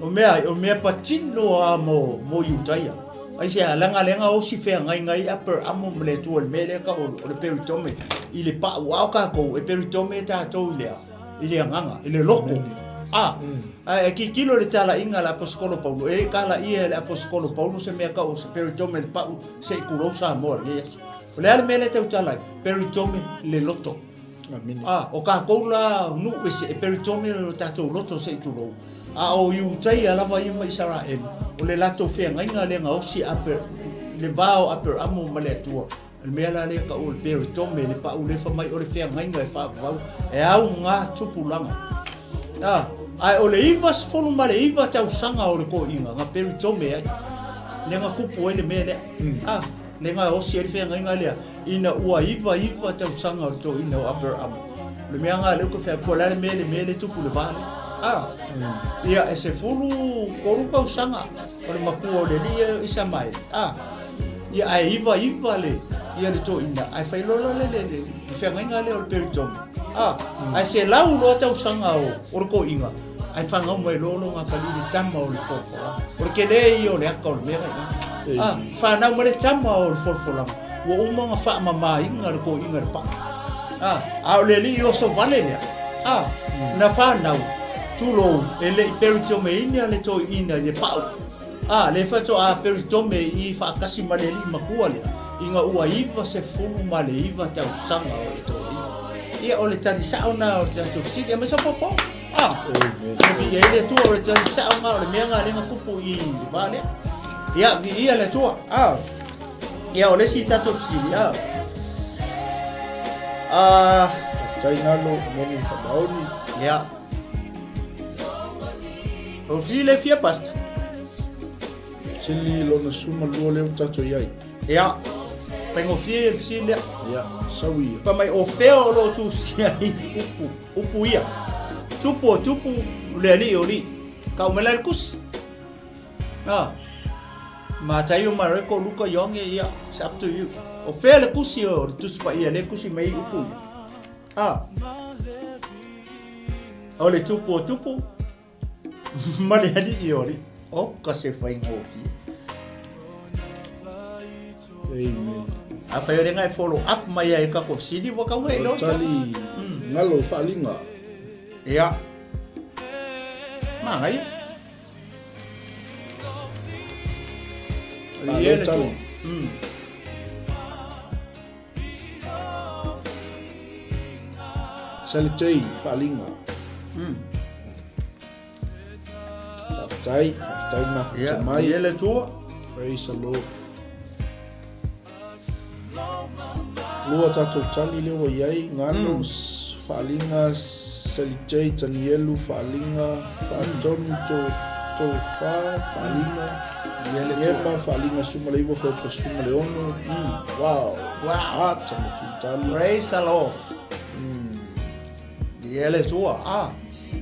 O mea, o mea patino a mo, mo Iutaia. Aisea, leaga lea na osi feagaiga ai Aperamo ma le Atua i le mea lea tau o le peritome i le pau. A o tatou, e peritome tatou i le a? I le agaga, i le loto. A, ae e tilotilo i le talaiga a le Aposetolo Paulo, e le i talaia e le Aposetolo Paulo se mea tau o se peritome le pau se i tulou Samoa i lenei aso. O le a le mea lea e tau tala ai? Peritome le loto. A, o tatou la nuu ese e peritome lo tatou loto se i tulou. A o Iutaia lava ia ma Isaraelu, o le latou feagaiga lea na osi e le va o Aperamo ma le Atua. O le mea la lea e tau o le peritome, le pau lea fai mai o le feagaiga e faavavau e augā tupulaga. A, ae o le 99 tausaga o le toeaina na peritome ai, lea na tupu ai le mea lea. A, lea na osi ai le feagaiga lea ina ua 99 tausaga o le toeaina o Aperamo. O le mea lena lea ou te fai atu, po o le a le mea le mea lea e tupu i le va lea. A, ia e 13 tausaga o le matua o le alii ia Isamaeli. A, Ia ae 99 le ia le toeaina ae fai loa le le le feagaiga lea o le peritome. A ae 100 loa tausaga o o le toeaina ae fanau mai loa lona atalii le tama o le folafolaga. O le tele ia o le ata o le mea la i ina. A fanau mai le tama o le folafolaga ua uma ona faamamaina le toeaina i le paa. A a o le alii oso vale lea. A na fanau tulou e le i peritomeina le toeaina i le pau. A, lea faatoa peritome i faatasi ma le alii matua lea, ina ua 99 tausaga o le toeaina. Ia, o le tali sao na o le tatou fesili, aemaise o popo. A, e viia ai le Atua, o le tali sao na o le mea na lea na tupu i le va lea. Ia, viia le Atua. A, ia, o le isi tatou fesili, a, a, Faafetai Galo, moni faamaoni. Ia. O fesili le fia pasta. Sili lona suma lua lea ua tatou i ai. Ia. Faigofie le fesili lea. Ia, sau ia. Fai mai o fea o lo o tusia ai upu, upu ia. Tupu o tupu, le alii o alii. Kau mai la le tusi. Ah. Mataio, Mareko, Luka, Ioane, ia, it's up to you. O fea le tusi o le Tusi Paia lea e tusi mai ai upu ia? Ah. O le tupu o tupu ma le alii o alii. Oka se faigofie. Amen. A fai o le ngai follow up mai ai ka ko sili wa ka wai lo. Tali ngalo faalinga. Ia. Manaia. Malo tali. Salitei, faalinga. Faafetai, faafetai mafuta Ia, mai. ia le Atua. Praise the Lord. Lua tatou tali lea ua i ai, Galo, faalinga, Salitei, Tanielu, faalinga, Faatonu, to, Tofa, faalinga, Ia le Atua. Ema, faalinga, suma le iwa, faupa suma le ono. Wow. Wow. Ata me fitali. Praise the Lord. Ia le Atua. Ah,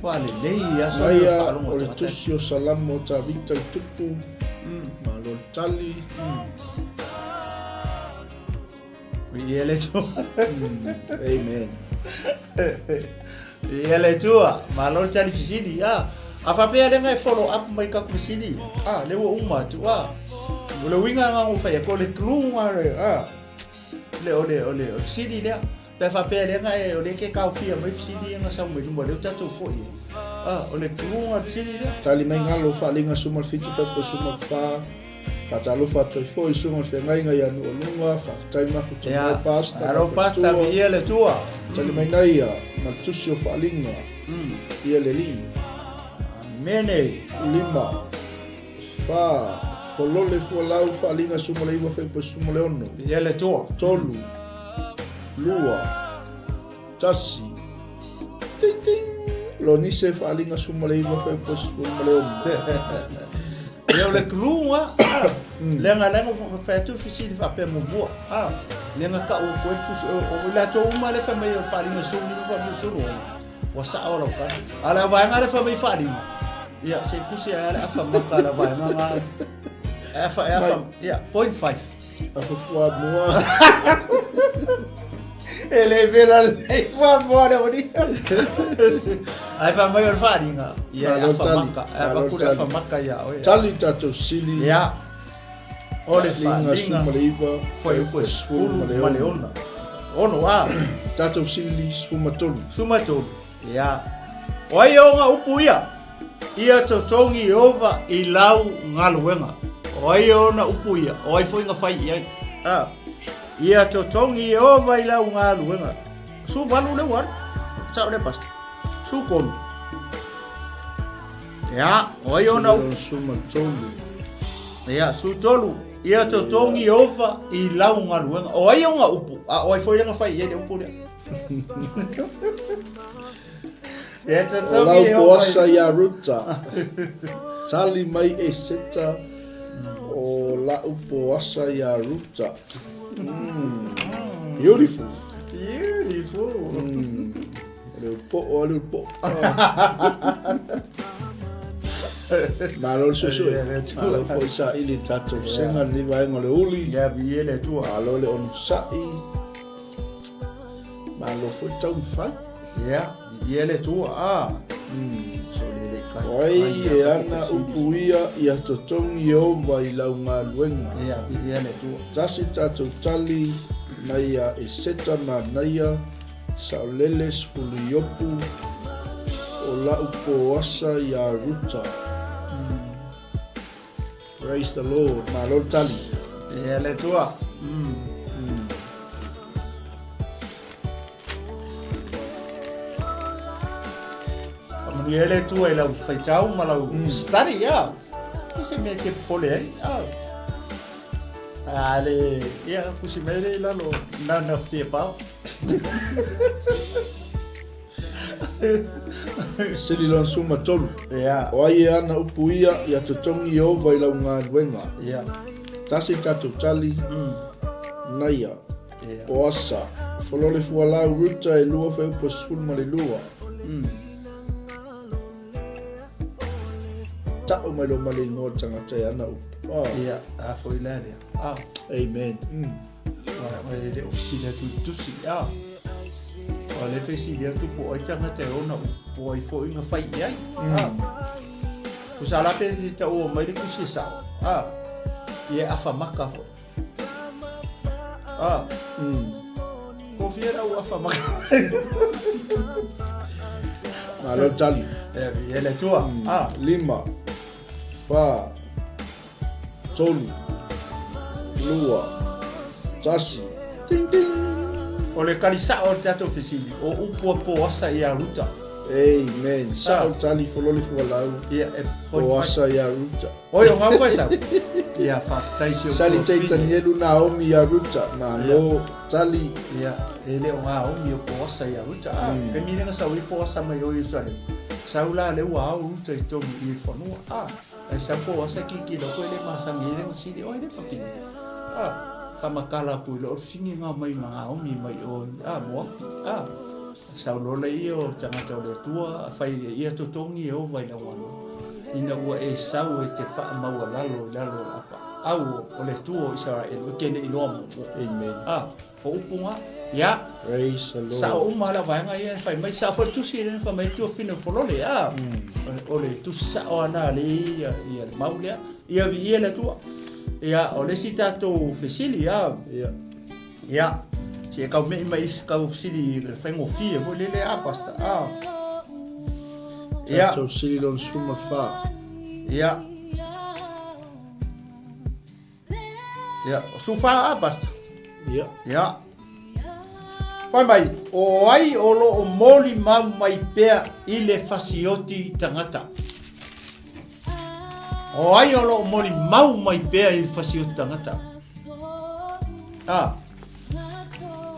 ua lelei aso Mai ia a faalogo o le tagata. tusi o Salamo o Tavita i tupu. Malo le tali. Ia le Atua. Amen. Ia le Atua. Malo le tali fesili. Ah, a faapea lea e follow up mai ka fesili. Ah, le ua uma atu. Ah, o le uiga nga o fai atu o le clue nga le ah. Le o le o le o le fesili lea. Pe a faapea lea nga e o lea ke kaofia mai fesili ia nga sau mai luma lea o tatou foi ai. Ah, o le clue nga fesili lea. Tali mai ngalo faalinga suma le fitu fepo suma fa. Faatalofa atu ai foi i susuga i le feagaiga ia Nuualuga, faafetai mafuta mai Pastor, Alo Pastor, viia le Atua. Tali mai naia ma le tusi o faalinga ia le Alii. Amene. Lima, fa, folole fualau faalinga suma le iwa fepo suma le ono. Viia le Atua. Tolu, lua, tasi, ting ting, Lonise faalinga suma le iwa fepo suma le ono. Ia o le glue a, leaga leaga ua fai atu le fesili faapea muamua, a, leaga tau atu ai le tusi, o i latou uma lea e fai mai o le faaaliga 15 fai mai 16, ua sao lau tala. A o le vaega lea fai mai faaaliga, ia se i pusi ai lava le afa maka a le vaega na, e afa, e afa, ia, .5. Afa fuamoa. E le vela lelei fuamoa le aualii. Ae fai mai o le faaaliga, ia e Malo afa tali, maka, e malo avatu le tali. afa maka ia oe. Tali tatou sili. Ia. O le Faaaliga faaaliga suma le iva, fuaiupu e sefulu 10 ma le ono. Ono, a. Tatou sili 13. 13. Ia. O ai ona upu ia? Ia totogi Ieova i lau galuega. O ai ona upu ia? O ai foi na fai i ai? A. Ia totogi Ieova i lau galuega. Su valu le ua alu. Sao lea Pastor. Su kolu. Ia, o ai ona upu? Su ma tolu. Ia, su tolu. Ia totogi Ieova i lau galuega. O ai ona upu? A o ai foi lea na fai i ai le upu lea? Ia O totogi lau Ieova i... poasa iā Ruta. Tali mai e Seta o la'u poasa iā Ruta. Mm. Beautiful. Beautiful. O le upo'o a le upo'o. Malo le suesue. Malo foi saili i tatou sega lenei vaega o le uli. Ia viia le Atua. Malo le onosai. Malo foi le taumafai. Ia, viia le Atua. Ah. So le le kai. O ai e ana upu ia ia totogi Ieova i lau galuega. Ia, viia le Atua. Tasi tatou tali mai ia Eseta manaia saolele sefulu Iopu o la'u poasa iā Ruta. Praise the Lord. Malo le tali. Ia le Atua. Faamanuia ai le Atua i lau faitau ma lau study, ia. E se mea e te popole ai. Ah. A le, ia, kusi mai le i lalo, none of the above. Sili lona suma tolu. Ia. O ai e ana upu ia, ia totogi Ieova i lau galuega. Ia. Tasi tatou tali, naia, Ia. Poasa, Folole Fualau Ruta e lua feupu 12. Ta'u mai lo ma le igoa o le tagata e ana upu. Ah. Ia, a foi la lea. Ah. Amen. E le o fesili atu i le tusi, a. O le fesili atu po o ai tagata e ona upu, po o ai foi na fai i ai. A. Ko sa la pe te taua mai le tusi e sao. A. Ia e afa maka foi. A. Ko fia lau afa maka. Malo le tali. E, e le Atua. A. Lima, fa, tolu, lua, tasi. Ding, ding. O le kali sa'o o le tatou fesili, o upu a Poasa iā Ruta. Amen. Sa'o le tali fololi fualau. Ia, e point five. Poasa iā Ruta. Oi, o ngau koe sau. Ia, faafetai si ou Sali tei tuafine. Tanielu Naomi iā Ruta. Malo tali. Ia, e le o Naomi o Poasa iā Ruta. A, taimi lea na sau ai Poasa mai o Ierusalema, sau la lea ua ao Ruta i totonu i le fanua. A, Ai sa po asa ki ki lo koe le masangi le sili oi le fafine. A whamakala ku lo fini ngā mai ma ngā omi mai oi. A moapi. A sau lola ia o tangata o le Atua, a whai le ia totongi e ova i lau anu. Ina ua e sau e te wha maua lalo i lalo o apa. Au o le Atua o Israel, o ke nei loa mo mo. Amen. A, o upu ngā. Ia. Praise the Lord. Sao uma la vaega ia e fai mai sa foi tusi le fai mai tuafine o folole a. O le tusi sa'o ana le ia ia le mau lea. Ia vi ia le Atua. Ia o le isi tatou fesili a. Ia. Ia. Si e kau mei mai isi kau fesili le faigofie foi lele a pastor a. Ia. Tatou sili lona sefulu ma fa. Ia. Ia, o sufa a pastor. Ia. Ia. Fai mai, o ai o lo o moli mau mai pea i le fasioti tagata? O ai o lo o moli mau mai pea i le fasioti tagata? A.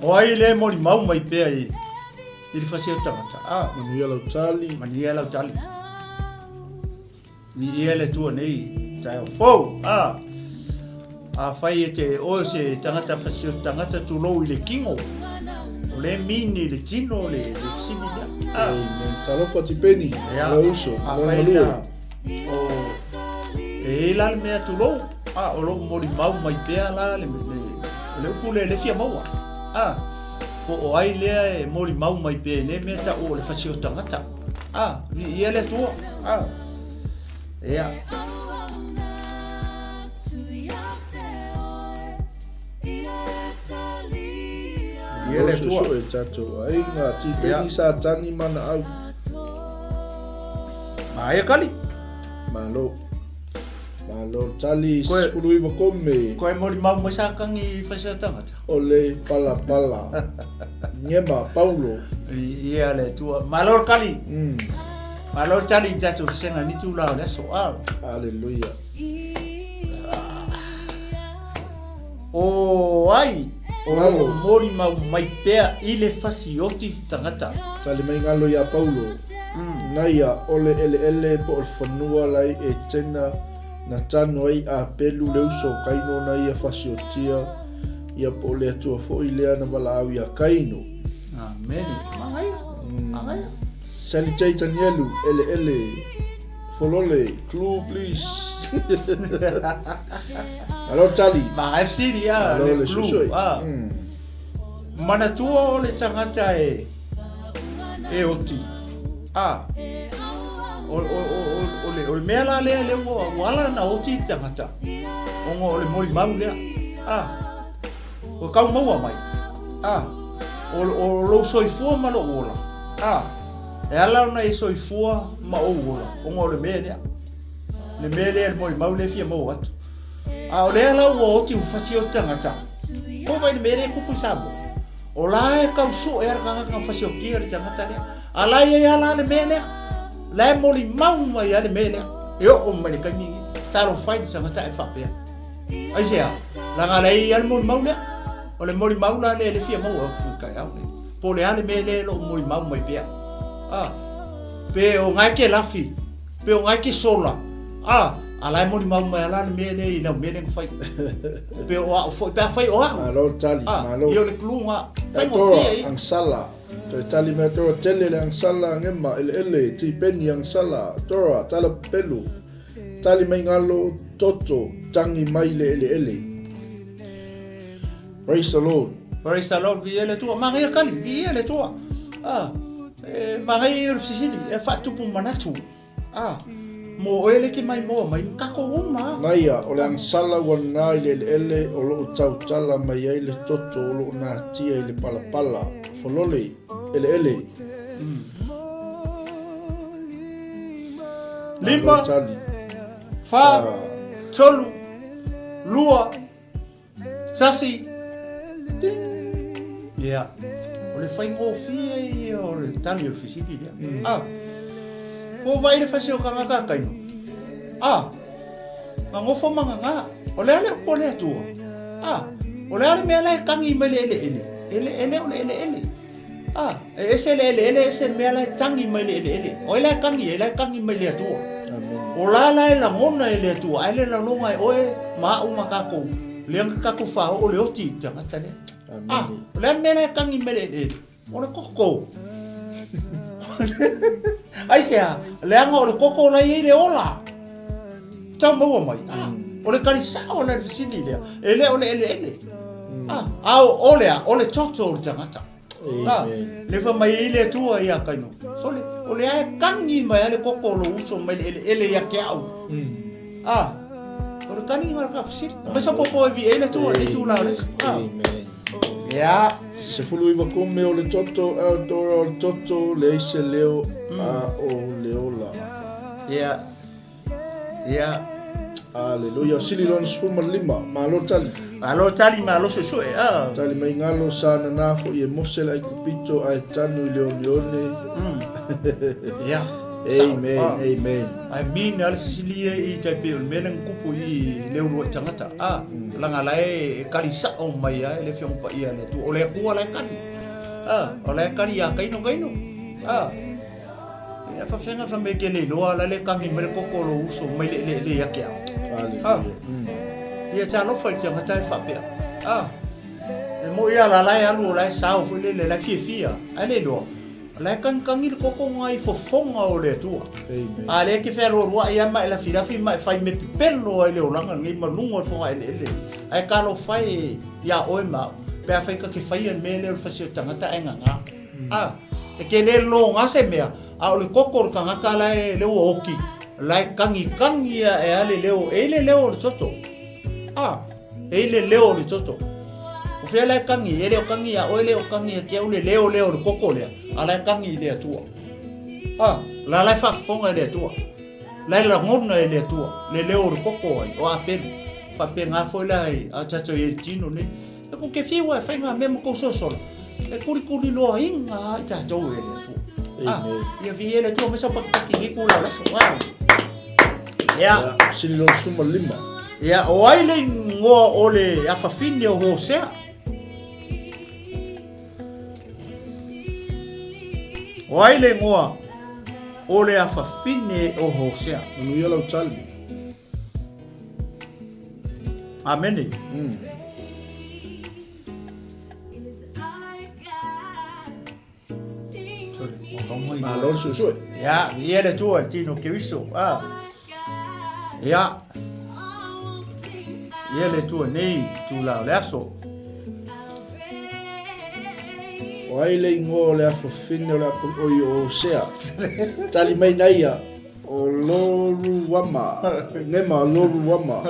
O ai le moli mau mai pea i, i le fasioti tagata? A. Manuia lau tali. Manuia lau tali. Ni ia le Atua nei taeao fou. A, afai e te oe se tagata fasioti tagata tulou i le kino, o le mini le tino le, le fesili lea. A. Amen. Talofa Tipeni, Ia, lau uso, lau afai malue. na, o, e i la le mea tulou, a, o lou molimau mai pea la le, le, le upu lea le fia maua. A, po o ai lea e molimau mai pea i le mea ta'u o le fasioti tagata. A, viia le Atua. A, ia. Viia le Atua. Suesue tatou aiga, tipeni sa tani mana au. Maea kali. Malo. Malo tali 19 kome. Koe moli mau mai sa kangi fasi tangata. O le pala pala. Ngema Paulo. Ia le tua. Malo kali. Malo tali tatu senga ni tu la le so a. Hallelujah. O ai o lo moli mau mai pea i le fasioti tangata. Tali mai galo ia Paulo. Naia o le eleele po o le fanua lai e tena na tano ai a pelu le uso Kaino na ia fasiotia ia po o le Atua foʻi lea na valaau ia Kaino. Amene. Magaia. Magaia. Sally J. Tanielu, eleele. Folole, clue please. Alo tali. Ma FC dia Alo le le clue. susui. Ah. Manatua o le tangata e e oti. Ah. O o o o o le o le mea la lea le ua ua ala na oti i tangata. Ongo o le moli mau lea. Ah. O kau maua mai. Ah. O o lou soifua ma lou ola. Ah. E ala ona e soifua ma ou ola. Ongo o le mea lea. Le mea lea le moli mau lea fia maua atu. A o lea la ua oti u fasi o tangata. Ko vai le mea lea kupu i Samoa. O la e kau su e ara kanga fasi o kia le tangata lea. A la ia ia la le mea lea. La e moli mau mai a le mea lea. E o o mai le kaimi. Talo fai le tangata e whapea. Ai se a. La ngā lei ia le moli mau lea. O le moli mau la le le fia mau au ku kai au. Po le ale mea lea lo moli mau mai pea. Ah. Pe o ngai ke lafi. Pe o ngai ke sola. Ah. A lai moli mau mai ala le mea lea i lau mea lea fai. Pe o au foi, pe a fai o au. Malo tali, Ah, malo. i o le klunga. Fai mo Atoa, fia i. angsala. Toe tali mai atoa tele le angsala ngema eleele tipeni angsala atoa tala pelu. Tali mai ngalo toto tangi mai le eleele. Praise the Lord. Praise the Lord, vi ele tua. Mangai kali, vi ele tua. Ah, e mangai o sisili, e whatupu manatu. Ah, mo ele ki mai mo mai kako uma. Naia, o le angsala ua nā i le eleele o loo tautala mai ai le toto o loo natia i le palapala. Folole, eleele. Lima, Tali. fa, tolu, lua, sasi. Ia. O le whai ngōwhia ia o le tali o le fisili lea. Ah. Ko vai le fasi o kanga ka kaino. Ah. Ma ngofo manga ngā. O le ale o le atua. Ah. O le ale mea lai kangi mai le ele ele. Ele ele o le ele ele. Ah. E ese le ele ele ese mea lai tangi mai le ele ele. O ele kangi ele kangi mai le atua. Amen. O la la e langona e le atua. Ai le lalonga e oe ma au ma kako. Le anga kako wha o le oti i tangata le. Amen. Ah, o le mea lai kangi mai le ele ele. O le koko. Ai se a, le anga o le koko lai e le ola. Tau maua mai. Ah, o le karisa o le fisili lea. E le o le ele ele. Ah, ao o le a, o le toto o le tangata. Ah, Amen. le fa mai i le atua ia kaino. So le, o le ae kangi mai a le koko o lo uso mai le ele ele ia ke au. Ah, o le kani ngā ka fisili. Mai sa popo e vi e le atua, le tu la le. Ah, Amen. ia. Se fulu iwa kome o le toto, Eldora o le toto, le ise leo a o le ola. Ia. Ia. Hallelujah. Sili lona sefulu ma le lima. Malo tali. Malo tali, malo susue. Ah. Tali mai ngalo sa nana fo i e mose le aikupito a e tanu i le oneone. Ia. Amen, Ah. amen. I mean, ale sili e i taipe o le mea lenga kupu i le ulu ai tangata. Ah, langa lae e kali sa o mai a e le fionga pa ia le tu. O le akua lae kali. Ah, o lae kali a kaino kaino. Ah. E fa fenga fa me ke le loa la le kangi me le koko lo uso mai le le le ia ke au. Hallelujah. Ia talo fai te ngata e whapea. Ah. E mo ia la lae alu o lae sao fo le le lae fia fia. Ai le loa. Lae kangi kangi le koko ngai fofonga o le atua. Amen. A le ke whea roa ia mai la firafi mai whai me pipelo ai le olanga ngai malungo o fonga ele ele. Ai kalo whai ia oe mau. Pea whai ka ke whai an me le o whasi o tangata e nganga. Ah, e ke le lo ngā se mea. A o le koko o le kangaka lae leo o oki. Lae kangi kangi ia e ale leo. E le leo o le toto. Ah, e le leo o le toto. O whia lae kangi, e leo kangi a oe leo kangi a kia ule leo leo o le koko lea. A lae kangi i le atua. Ah. La la e faafofoga e le Atua. La e lagona e le Atua le leo o le koko ai o Apelu. Faapena foi la i a tatou i ai i le tino nei. E kou te fiu a e fai ngā mea ma kou sosola, e kulikuliloaina lava i tatou e le Atua. Ah, ia viia le Atua, aemaise o pakipaki nei kula o le aso. Ah. Ia. Ia, sili lo suma lima. Ia, o ai le ingoa o le afafine o Hosea? O ai le ingoa o le afafine o Hosea? Manuia lau tali. Amene. Malo le suesue. Ia, viia le Atua i le tino o Keriso. Ah. Ia. Ia le Atua nei tula o le aso. O ai le ingoa o le afafine o le apo oi o Hosea. Tali mai na ia. O Loruama. Nema Loruama.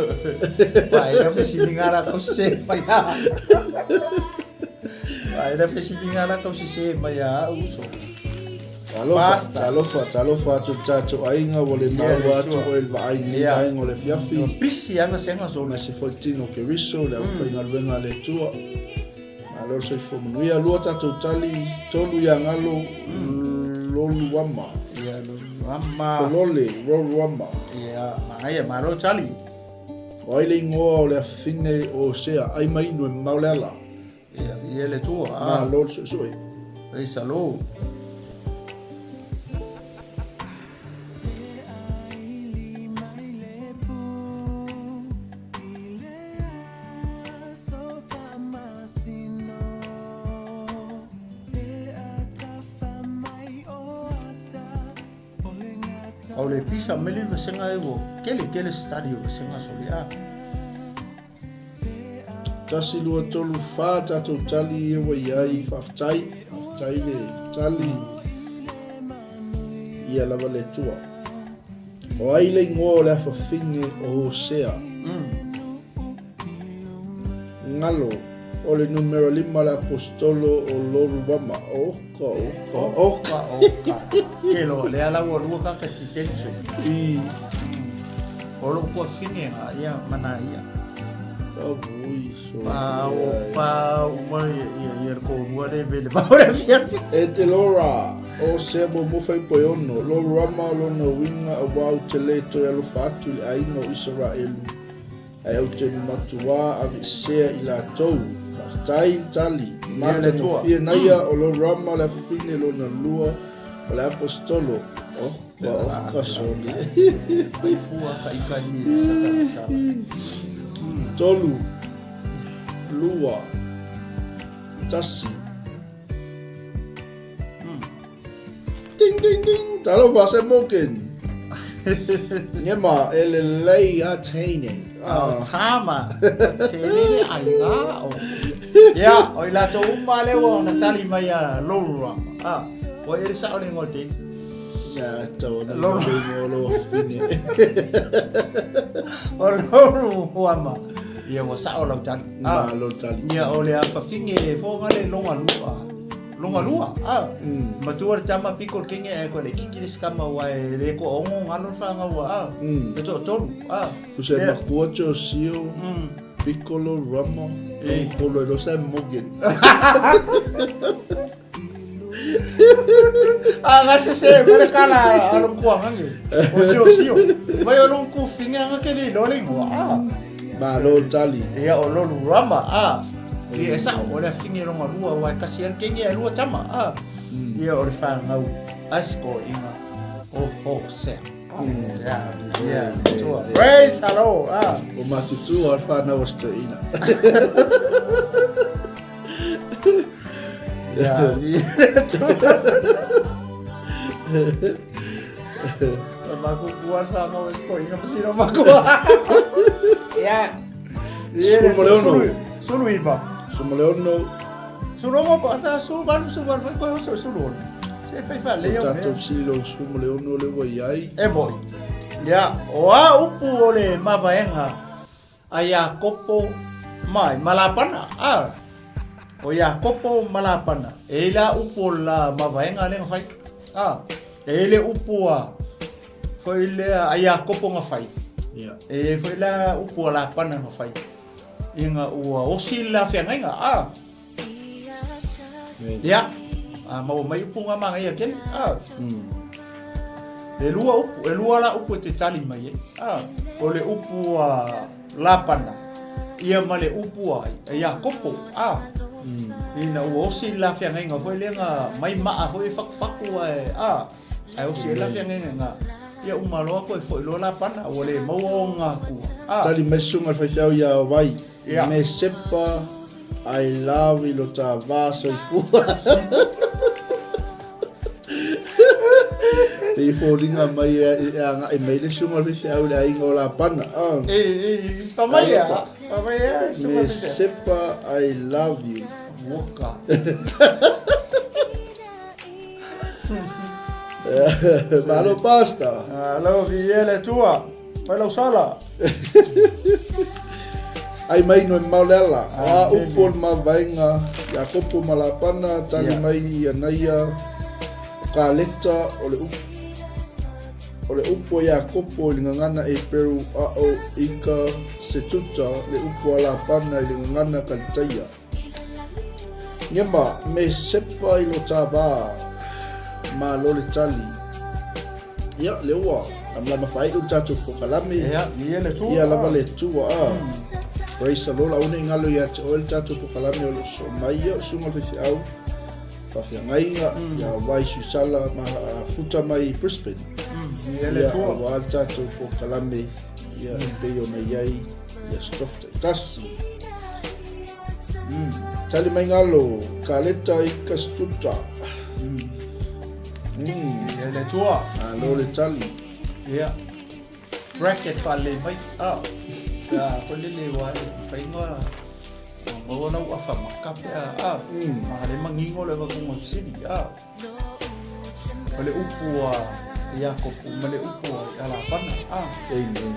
Vai era fesiliga la kau se mai a. Vai era fesiliga la kau se mai a uso. Talofa, talofa, talofa atu le tatou aiga ua le maua atu oe i le vaai i lenei vaega o le afiafi. Pisi lava sega solo. Aemaise foi le tino o Keriso, le aufaigaluega a le Atua. Malo le soifua manuia. Lua tatou tali, tolu ia galo, Loluama. Ia, Loluama. Folole, Loluama. Ia, manaia, malo tali. O ai le ingoa o le afine o Hosea, ai mai inu e mamao le ala. Ia, ia le tua. Malo le suesue. Praise the Lord. O le pisa mele vasenga e ua kele kele study o vasenga sole a. Tasi, lua, tolu, whā, tātou tali e ua i ai, whaafetai, whaafetai le tali, ia lava le tua. O ai le ingoa o le afafine o Hosea? Ngalo, o le numera lima le aposetolo o Loruama. Oka, oka, oka. Oka, oka. Ke loa, lea la ua lua kaka detention. I. O lou tuafine nga ia mana ia. Avui so. Pa o pa uma ia ia ia ko lua le vele pa o le fia. E te Laura, o sea mo mo fai poe ono, Loruama lona uiga auā ou te le toe alofa atu i le aiga o Isaraelu. Ae ou te matuā aveesea i latou. Faafetai le tali. Matagofie naia o lo Rama le afafine lona lua o le Aposetolo. Oka, oka soli. Tolu, lua, tasi. Ding, ding, ding! Talofa se Morgan! Ngema, e lelei a teine. Ah. Tama, te lele ai ngā o. Ia, o i latou uma le ua ona tali mai a Lorurama. Ah, o e sa o le ngoa te. Ia, tau ana lo lo lo fine. O Lorurama. Ia, ua sa o lau tali. Ah. Ma lau tali. Ia, o le afawhinge fōnga le longa lua. Longa lua, a. Matua le tama piko le kenge ae koe le kiki le sikama ua e le koa ongo ngalo le whangaua, a. Le toa tolu, a. Usa e makua tio sio, piccolo, rama, polo e losa e Morgan. A nga se se mele kala a long kua ngange. O tio sio. Vai o long ku finga nga ke le lo le ingoa, a. Ma lo tali. Ia o lolu rama, a. Ia e sao, o le afinge longa lua, ua e kasi an kenge a lua tama, a. Ia o le whangau asko inga o Hosea. Ia, ia, tua. Praise the Lord, a. O matutua o le whanau o Stoina. Ia, ia, tua. Maku kua whanau asko inga masino makua. Ia. Sulu Sulu iva. Sulu le ono. Sulu ngo pa fa su valu su valu fai koe su sulu ono. Se fai fa le O tatou sili lo sulu le ono le ua iai. E moi. Ia, o a upu o le mavaega a Iakopo mai ma Lapana. A. O Iakopo ma Lapana. E i la upu o la mavaega le fai. A. E le upu a foi lea a Iakopo na fai. Ia. E foi la upu a Lapana na fai. Ina ua osi le la feagaiga, a. Ia. A maua mai upu nga manaia tele, a. E lua upu, e lua la upu e te tali mai ai, a. O le upu a Lapana, ia ma le upu a Iakopo, a. Ina ua osi le la feagaiga foi lea na mai maa foi e fatufatu ae, a. Ae osi ai la feagaiga ina ia uma loa toe foi loa Lapana, ua le maua ona atua, a. Tali mai susuga le faifeau ia Vai, Me sepa I love i lo ta va soifua. Te i fōringa mai e, e agai mai le susuga le faifeau i le aiga o Lapana. Ah. E, e, pa mai a, pa mai a, susuga Me sepa I love you. Woka. Malo pasta. Alo vi ele tua. Fai lau sala. Ai mai no e mau le ala. A upu o le mavaenga, Iakopo ma Lapana, tali mai ia naia, o ka leta o le upu. O le upu a Iakopo i le gagana Eperu a'o ika Setuta le upu a Lapana i le gagana Kalitaia. Ngema, me sepa i lo ta va, ma lo le tali. Ia, le ua, am lama whai u tātou pokalame. Ia, ia le tua. Ia lava le tua, a. Mm. Praise the Lord, aune ngalo ia te oe le tātou pokalame o lo so mai ia o sunga le au. Whawhiangainga, ia wai susala ma futa mai Brisbane. Ia le tua. Ia, wa le tātou pokalame, ia mm. pei ona iai, ia stofta i tasi. Tali mai ngalo, ka leta i ka stuta. Ia le tua. Alo le tali. Ia. Bracket wha le mai. Ah. Ia, ko le le wa e whainga. Maua na ua wha makape a. Ah. Ma le mangingo le wakunga sili. Ah. O le upu a Iakopo ma le upu a Lapana. Ah. Amen.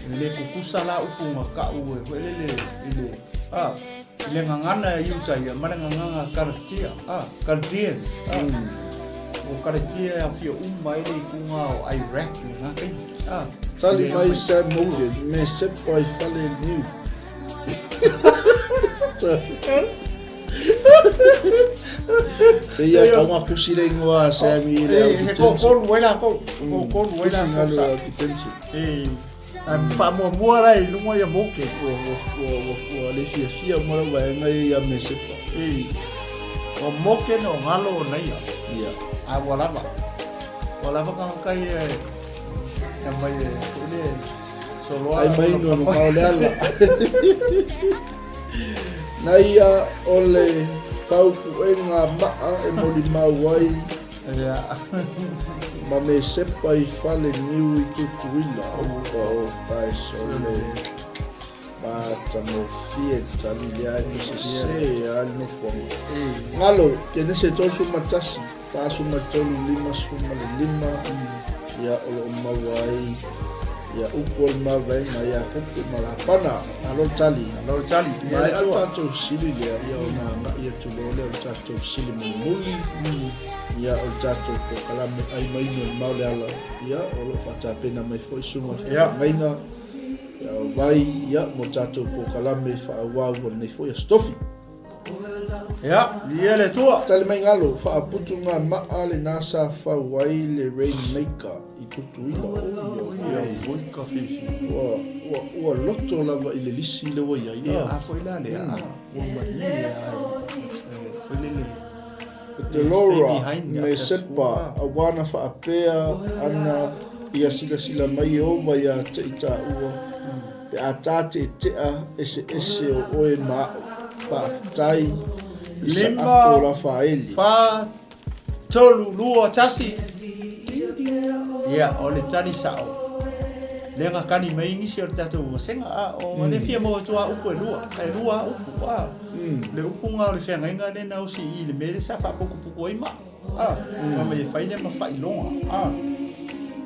E le kukusa la upu nga ka'u e foi lele i le ah i le gagana e Iuta ia ma le gagana Karatia ah Chaldeans ah mm. O Karatia e afio uma ai le ikuga o Iraq le ngā kaimi ah. Tali mai Sam Morgan me sepa i fale niu. Pe ia tau ngā kusi le ingoa a Sammy i le au He kōkolu ai lākou. Kōkolu ai lākou. Kusi ngalo au detention. E, whaamuamua la i lunga ia moke. Ua le fiafia mo lau vaenga ia ia me sepa. E, o moke no ngalo o naia. Ia. A ua lava. Ua lava ka kai e, e mai e, le, soloa. Ai mai no no le ala. Na ia o le faupuʻega maʻa e molimau ai ma me sepa i fale niu i Tutuila. Opa, opa, e sole matagofie tali lea e mesese a le nofoaga. Galo, Kenese 31, 43, 55, ia o lo o maua ai ia upu o le mavaega ia Kopo ma Lapana. Alo le tali. Alo le tali. Mai a tatou sili lea, ia ona agai atu loa lea o le tatou sili mulimuli. Ia o le tatou polokalame ai mai no mau le ala. Ia o lo o faatapena mai foi susuga o faafeagaiga. Ia o vai, ia mo tatou polokalame faaauau o lenei foi aso tofi. Ia, ia le Atua. Tali mai galo, faaputu ngā maa le nā sa fau ai le Rainmaker i Tutuila. Oi, oi, oi. Oi, ka whiwhi. Ua, ua, ua loto lava i le lisi le ua iai. Ia, a foi la lea, a, ua malie a, e, foi lele. E te Laura me Sepa, a wana whaapea ana ia silasila mai Ieova iā te i tāua. Pe a tāteʻeteʻa eseese o ʻoe ma aʻu, faafetai i sa ako Rafaeli. Lima, fa, tolu, lua, tasi. Ia, o le tali sa'o. Lea na kani mai nisi o le tatou vasega, a, o le fia maua atu a upu e lua, e lua a upu, a. Le upu na o le feagaiga lea na osi i i le mea lea sa faaputuputu ai ma. A, ma mai e fai lea ma faailoga. A,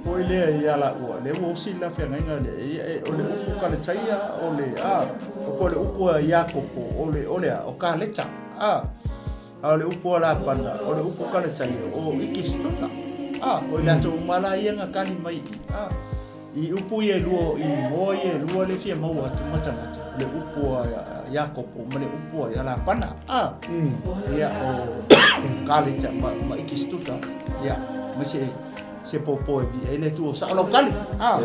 poi lea ia la ua, lea ua osi la feagaiga lea, e, e, o le upu Kaletaia, o le, a, o po o le upu a Iakopo, o le, o le a, o Kaleta. A, a o le upu a Lapana, o le upu Kaletaia, o Ikisitona. A, o i latou uma la ia na kali mai a i upu ia e lua i igoa ia e lua le fia maua atu ma tagata o le upu a Iakopo ma le upu a Lapana a ia o Kaleta ma, ma Ikisituta ia ma se se popo e vi ai le Atua sao lau kali a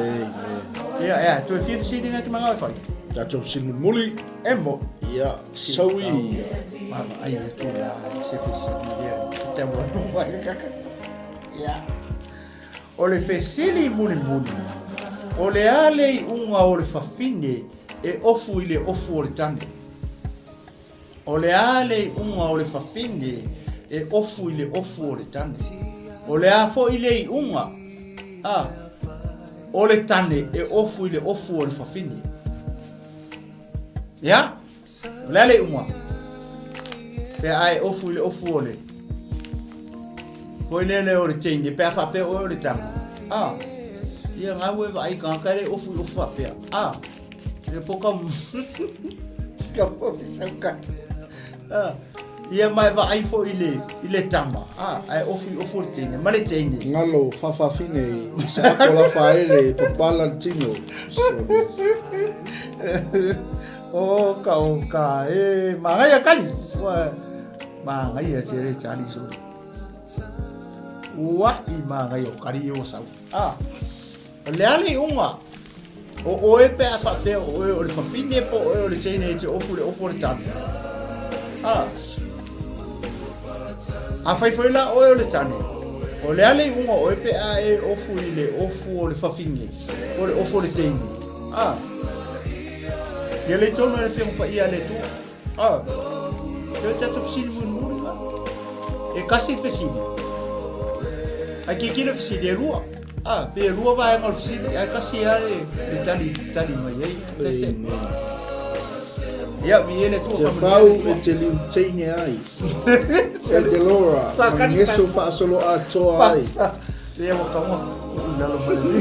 ia ia toe fia fesili ngai te mangao e fai Tatou fesili mulimuli. E mo. Ia, saui. Mama ai le tu la se fesili lea te ua mai kaka. Ia. O le fesili mulimuli, o le a le iuga o le fafine e ofu i le ofu o le tane? O le a le iuga o le fafine e ofu i le ofu o le tane? O le a foi le iuga a o le tane e ofu i le ofu o le fafine? Ia, o le a le iuga? Pe a e ofu i le ofu o le foi lele o le teine, pe a faapea oe o le tama. A, ia ngau e vaai tagata e le ofu i ofu faapea. A, le poka tika po fi sauka. A, ia mai vaai foi i le, i le tama. A, ae ofu i ofu o le teine, ma le teine. Ngalo fafafine i sa ako la faele papala le tino. O ka o ka e magaia kali. Ua magaia te re chali sore. Ua i magaia o kali e o sau. Ah. O le ale unga. O oe pe a faapea o oe o le fafine po o oe o le teine e te ofu le ofu o le tane. Ah. A fai foi la oe o le tane. O le ale unga oe pe a e ofu i le ofu o le fafine. O le ofu o le teine. Ah. Ia le tonu e le whionga pa ia le tua. Ah. Te te atu fesili mulimuli la. E kasi le fesili. Ai ke kilo fesili e lua. Ah, pe e lua vaega o le fesili, ai kasi a le, le tali, tali mai ai. That's it. Ia, mi ele tua Te whau e te liu teine ai. E te lora, mangeso whaasolo atoa ai. Ia waka mua, i lalo mai le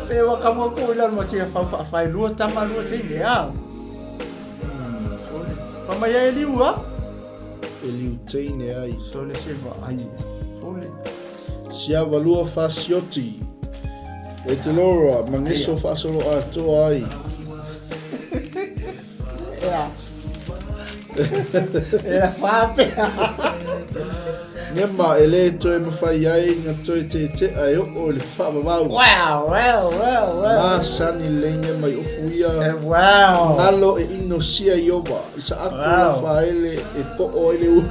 Pe waka mua ko i lalo ma tia whau whaawhai lua tama lua teine, a. Sole. Whamai ai e liu, a? E liu teine ai. Sole se va ai. Sole. Siava lua fasioti. E te lora, mangeso whaasolo atoa ai. Ea. Ea whāpea. Nema e le toe mawhai ai nga toe te te ai o o le whaavavau. Wow, wow, wow, wow. Ma sani le nema i ofu ia. Eh, wow. Ngalo e ino sia i ova. I sa ako wow. la whaele e po o ele u.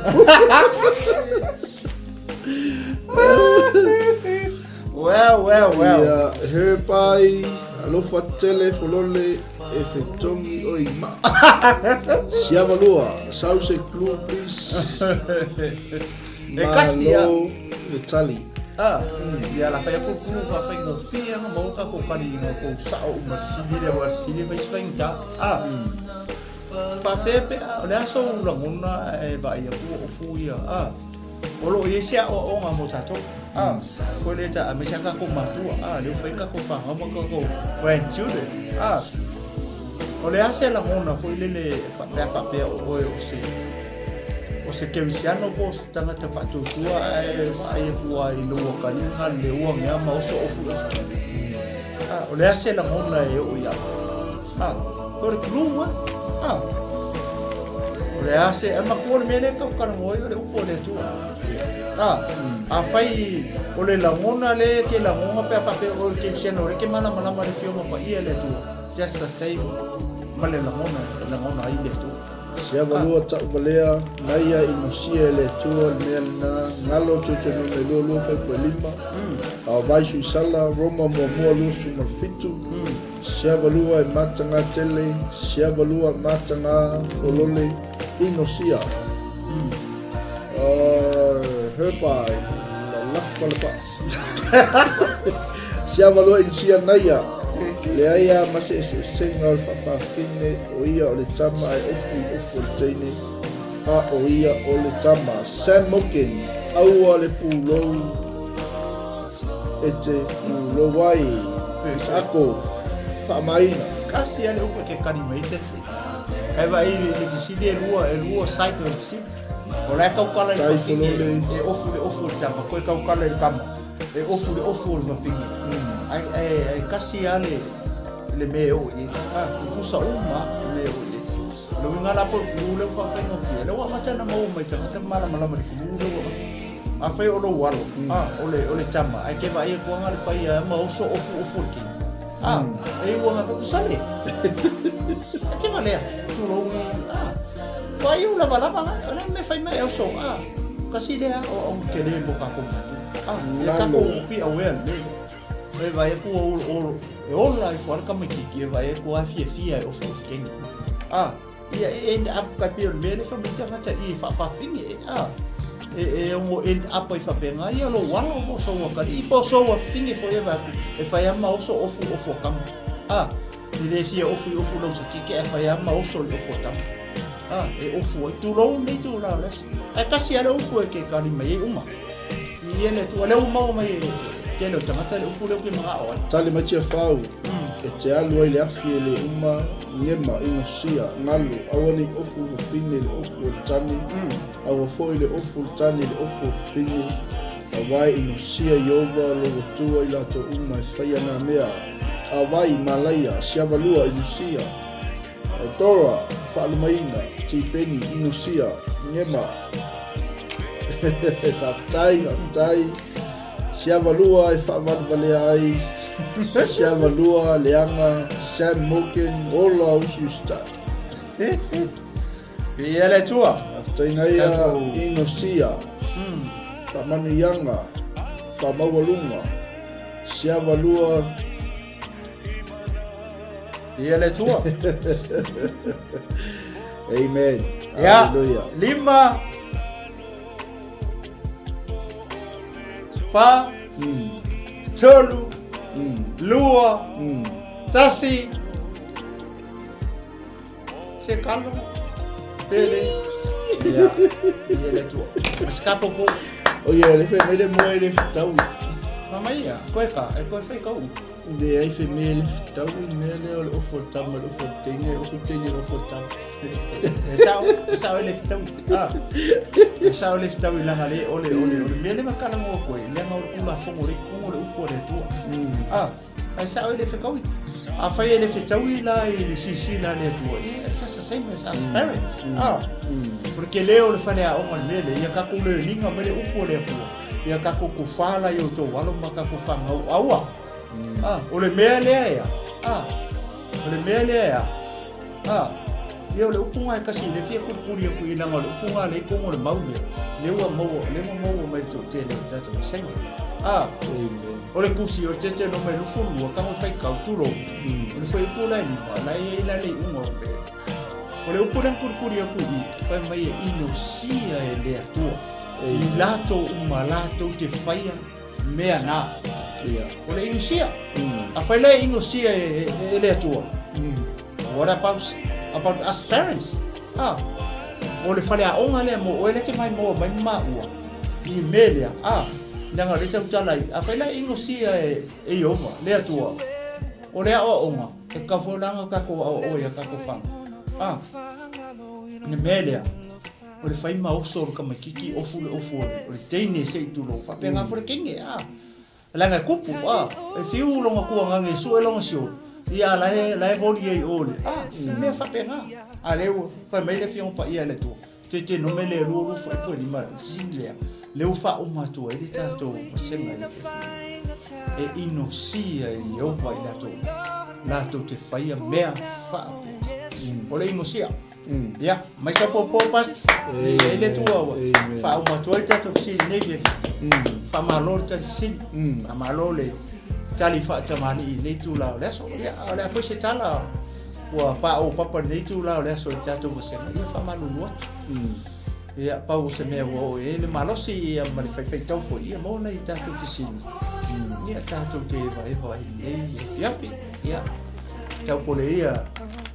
Well, well, well. Ia, herpai, alofa tele folole e fetongi oi ma. Siava lua, sau se clue please. E kasi ia. Malo le tali. Ah, ia la whai aku ku ka whai ngō whia ngā mau ka ko kari ngā ko sao uma sili le wa sili whai swai ngā. Ah. Whawhepe, o le aso rangona e vai aku o fu ia. Ah. O lo o i ai se aoaoga mo tatou, a, koe lea ta aemaise lava kakou matua, a, lea ua fai kakou fanau ma kakou grandchildren, a, o le a se lagona foi lele faapea faapea o oe o se o se kerisiano po o se tagata faatuatua ae vaai atu lava i lou akaliga le ua mea ma oso ofu oso a, o le a se lagona e oo ia oe, a, o le glue a, a, o le a se, e matua le mea lea e tau talanoa ai o le upu a le Atua. A, afai o le lagona lea e te lagona pe a faapea o le kerisiano o lea e te malamalama i le Afioga Paia a le Atua, just the same ma le lagona e lagona ai le Atua. Siava lua ta'u valea, naia inosia e le Atua le mea lena, galo Teutonomi 22 fuaiupu e 5, ao vai suisala, Roma muamua 27, siava lua e matagā tele, siava lua matagā folole, inosia. Herpai, lalafa le paa. Siava lua inosia naia, leai a ma se eseesega o le faafafine, o ia o le tama ae ofu i ofu o le teine, a o ia o le tama. Sam Moken, aua le pulou e te pulou ai. Isaako, faamaina. Kasi a le upu e ke kari mai te tsi. Kai vai i le fisili e lua, e lua side o le fisili. O la e tautala i le fafine e ofu le ofu o le tama, koe tautala i le tama e ofu le ofu o le fafine. Ai ai ai kasi lava le le mea e oo i ai. Ah, tutusa uma le mea e oo i ai. O le uiga la po o le kulu lea ua faafaigofie, lea ua amata ona maua mai tagata malamalama i le kulu lea ua avatu. Afai o lou alo, ah, o le o le tama, ae ke vaai atu aga le fai a ma oso ofu ofu le kini. Ah, e ua nga fatu sale. E ke valea, tulou i, ah, Ua iu lavalava nga, o le a le mea e fai mai e oso, ah, kasi lea o au tele mo kakou futu. Ah, ia kakou pi awea le mea. E vai aku o o e ola ifo a le tamaititi e vai aku a fiafia e ofu ofu teine. Ah, ia e end up kai pei o le mea lea fai mai tagata i e faafafine e ah e e ono end up ai faapena ia lou alo po o sou atalii po o sou afafine foi e vai atu e fai lava ma oso ofu ofu a tama. Ah, e le fia ofu i ofu lau satike ae fai lava ma oso i ofu a tama. Ah, e ofu ai. Tulou lenei itula o le aso. Ae tasi lava le upu e ke kali mai ai uma. I ele atu, o lea ua maua mai e tele o tagata le upu lea ou te manao ai. Tali mai Tiafau, e te alu ai le afi e le uma, gema, inosia, galu, aua nei ofu fafine i le ofu o le tane, aua foi le ofu o le tane i le ofu o fafine, auae inosia Ieova lou Atua i latou uma e faia nā mea, Avai, Malaia, Siavalua, Inosia, Dora, Faalumaina, Tipeni, Inosia, Gema. Faafetai, faafetai. Siavalua e faavalevalea ai. Siavalua, Leaga, Sam Morgan, Ola Usiusita. Viia le Atua. Faafetai Naia, Inosia, Faamanuiaga, Faamaualuga, Siavalua, Ia le Atua. Amen. Ia, Hallelujah. lima, fa, tolu, lua, tasi, se kalo, pele. Ia, ia le Atua. Ma se kapo po. O ia, le whai mai le moe le whitaui. Mama ia, koe ka, e koe whai kau. Leai fe mea le fetau i mea lea o le ofo o le tama, le ofo o le teine, le ofo o le teine, le ofo o le tama. E sao, e sao e le fetau. Ah. E sao e le fetau i langa le ole ole ole. Mea le makala ngoa koe, leaga o le Tulafono le i totonu o le upu a le Atua. Ah, ae sao e le fetau. Afai e le fetau la i le silasila a le Atua, ia it's just the same as us parents. Ah. O le tele o le faleaoga i le mea lea, ia tatou learning-a mai le upu a le Atua. Ia tatou tufa la i outou alo ma tatou fanau aua. Ah, o le mea lea ea. Ah, o le mea lea ea. Ah, ia o le upu ngā e kasi le fia kulikuli aku i langa o le upu ngā le kongo le mau lea. Le ua maua, le ua maua mai le toatele o tatou vasenga. Ah, o le kusi o tete no mai lufu lua, kango whai kau turo. O le whai upu la e lima, la e la le unga o le. O le upu lea kulikuli aku i, whai mai e ino sia e le atua. I latou uma latou te whaia mea nā. Ia. O le inosia. Afai la e inosia e, e, e le Atua. What about, about us parents? Ah, o le faleaoga lea mo oe lea ke mai moa mai maua. I mea lea, ah, leaga o le tautala ai. Afai la e inosia e, e Iova, le Atua. O le aoaoga, e kau foi langa tatou aoao ia tatou whanga. Ah, le mea lea. O le fai ma oso o le tamaititi ofu le ofu o le teine se i tulou faapena foi le teine a leaga e kupu a e fiu lona tuagage e sue lona sioli ia a la e la e voli ai i o le a se mea faapena a lea ua fai mai le Afioga Paia a le Atua te te nome le lua lua foi po lima fesili lea lea ua faauma atu ai le tatou vasega i le e inosia e Ieova i latou latou te faia mea faapea o le inosia. Ia, mai sa popo pas. E le tua ua. Faauma atu ai le tatou fesili nei le. Faamalo le tali fesili. Faamalo le tali faatamalii i lenei itula o le aso. Ia, o le a foi se tala ua paopapa i lenei itula o le aso i le tatou vasega, ia faamalulu atu. Ia, pau o se mea ua oo i ai le malosi ia ma le faifaitau foi, ia maua nai tatou fesili. Ia, tatou te evaeva ai i lenei afiafi. Ia, taupole ia,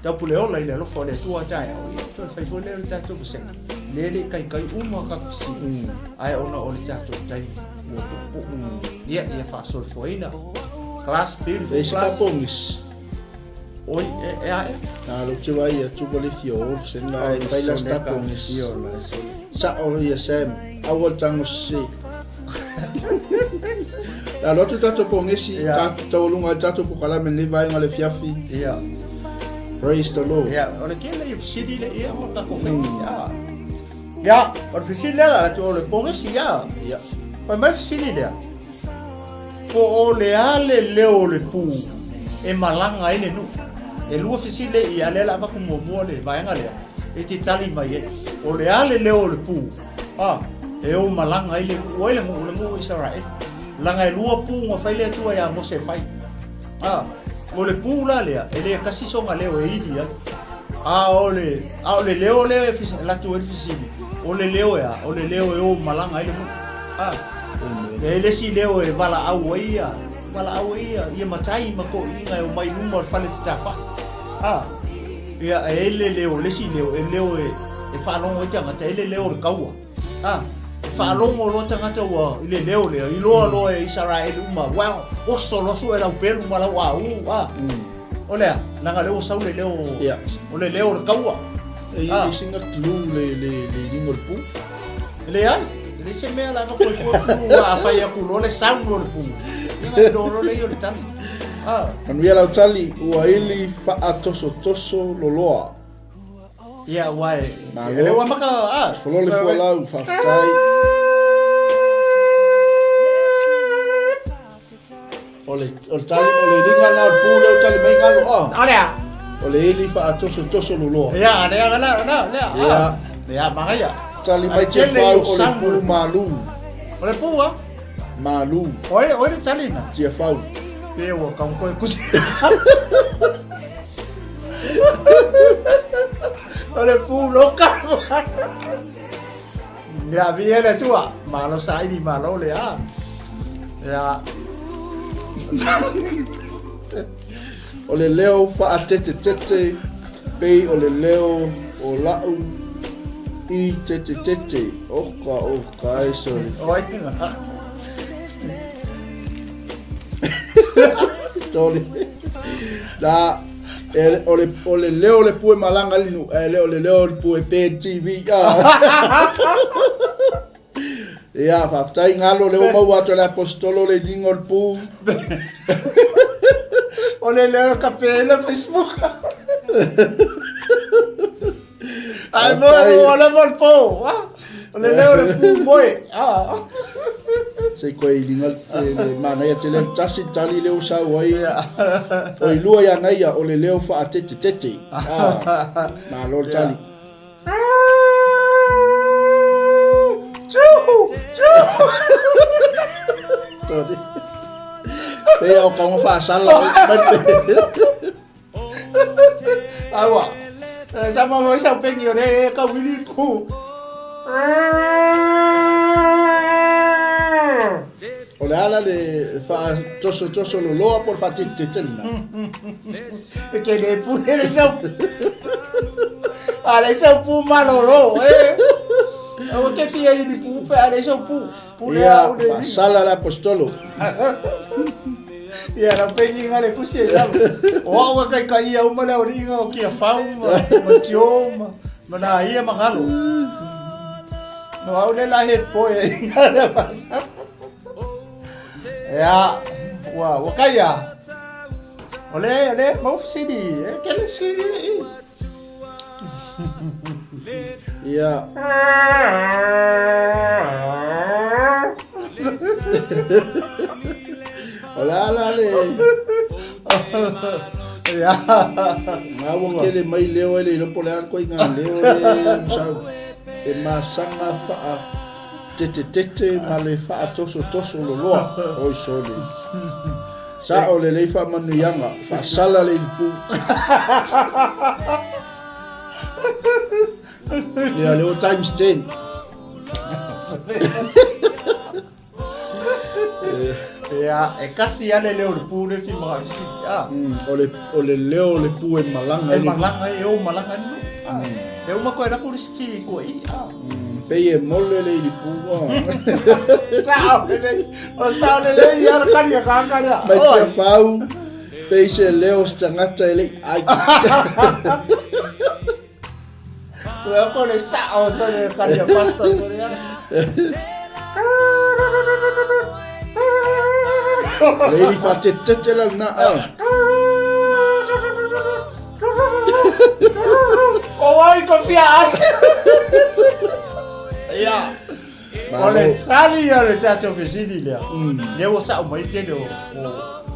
taupole ola i le alofa o le Atua taeao, ia, toe fai foi lea o le tatou vasega. Le le kaikai uma tatou fesili, ae ona o le tatou taimi ua puupuu. Ia, ia faasoifuaina. Class, beautiful E se class. kapongis. Oi, e, e a e. Na lo te vai atu ko le fia o se na e fai la sta pongis. Sa'o ia Sam, aua le tago sese. Le alo atu tatou pogesi, taualuga ai le tatou polokalame i lenei vaega o le afiafi. Praise the Lord. Ia, o le tele ia fesili le ia mo tatou taimi. Ia, o le fesili lea la atu o le pogesi ia. Ia. Fai mai fesili lea. Po o le a le leo o le pu e malaga ai le nuu? E lua fesili ia, a lea la avatu muamua le vaega lea e te tali mai ai. O le a le leo o le pu a e o malaga ai le nuu? O ai le nuu? O le nuu o Isaraelu. Leaga e lua pu na fai le Atua ia Mose e fai. A, o le pu la lea, e le tasi sona leo e ili ai. A o le, a o le leo lea e latu ai le fesili, o le leo e a? O le leo e o malaga ai le nuu. A, e i ai le isi leo e valaau ai ia, valaau ai ia, ia matai ma toeaiina e omai i luma o le fale fetāfa'i. A, ia, e i ai le leo, le isi leo, e leo e, e faalogo ai tagata, e i ai le leo o le taua. A, e faalogo loa tagata ua i le leo lea, iloa loa e Isaraelu uma, well, oso loa sue lau pelu ma lau aū, a. O le a? Leaga lea ua sau le leo, o le leo o le taua. E i ai sina clue le, le, le iliga o le pu? E leai, e leai se mea leaga koe fua clue a fai atu loa le sound o le pu. Ia na iloa loa lea ia o le tali. A. Manuia lau tali, ua ili faatosotoso loloa. Ia, ua e. Malo. E ua maka, a. Folo le fualau, faafetai. O le, o le tali, o le iliga na o le pu lea o tali mai galo, a. O le a? O le ili faatosotoso loloa. Ia, lea, lea, lea, lea. Ia. Ia, manaia. Tali mai Tiafau o le pu malu. O le pu, a? Malu. Oi, oi le tali na. Tiafau. Pe ua kau koe kusi. O le pu loka. Ia vi e le tua. Malo saili malo le a. Ia. O le leo faatetetete pei o le leo o la'u i tetetete. Oka oka ai sorry. Oi. Toli. La e, o le o le leo o le pue malaga le nu e le o le leo o le pue pe TV. Ah. Ia, faafetai galo le ua maua atu e le Aposetolo le iliga o le pu. O le leo ka pe le Facebook. Ai mo mo le mo po. O le leo le pu moe. Ah. Se koe iliga le manaia tele tasi tali leo sau ai. O i lua ia naia o le leo whaatetetete. Ah. Malo le tali. Todi. Pea o kaunga whaasala. Aua. Sa mo sa pengi o le ka wili pu. O le ala le whaatosotoso loloa po le whaatetetete lena. E ke le pu le sau. A le sau pu malolo e. O ke fia i pu pe a le sau pu. Pu le au le. Sala la apostolo. Ia la pengi nga le kusi e lau. O au kai kai ia uma le oringa o kia fau ma ma tio ma ma na ia mangalo. No au le la he po e nga le pasa. Ia, ua ua kai ia. O le, o le, mau fesili, e ke le fesili le i. Ia. O le a la le... Ia. Ngā ua kele mai leo e le iloa po o le a le koe ngā leo le masau. E masaga whaa tetetete ma le faatosotoso loloa. Oi sole. Sa'o lelei faamanuiaga, faasala le ilipu. Ia, lea ua times 10. Ia, e kasi lava le leo o le pu le fi ma fisili. Ah. O le, o le leo o le pu e malaga. E malaga e o malaga nu. Ah. E uma koe laku le si kua i. Ah. Pei e mole le ilipu. Sao lelei. O sao lelei ia le kari a kaka lea. Mai Tiafau, pei se leo o se tagata e le i ai. Ua ko le sa'o so le kali a pastor so le. Le ili faatetetete la lena a. O ai ko fia ai. Ia. O le tali o le tatou fesili lea. Lea ua sa'o mai tele o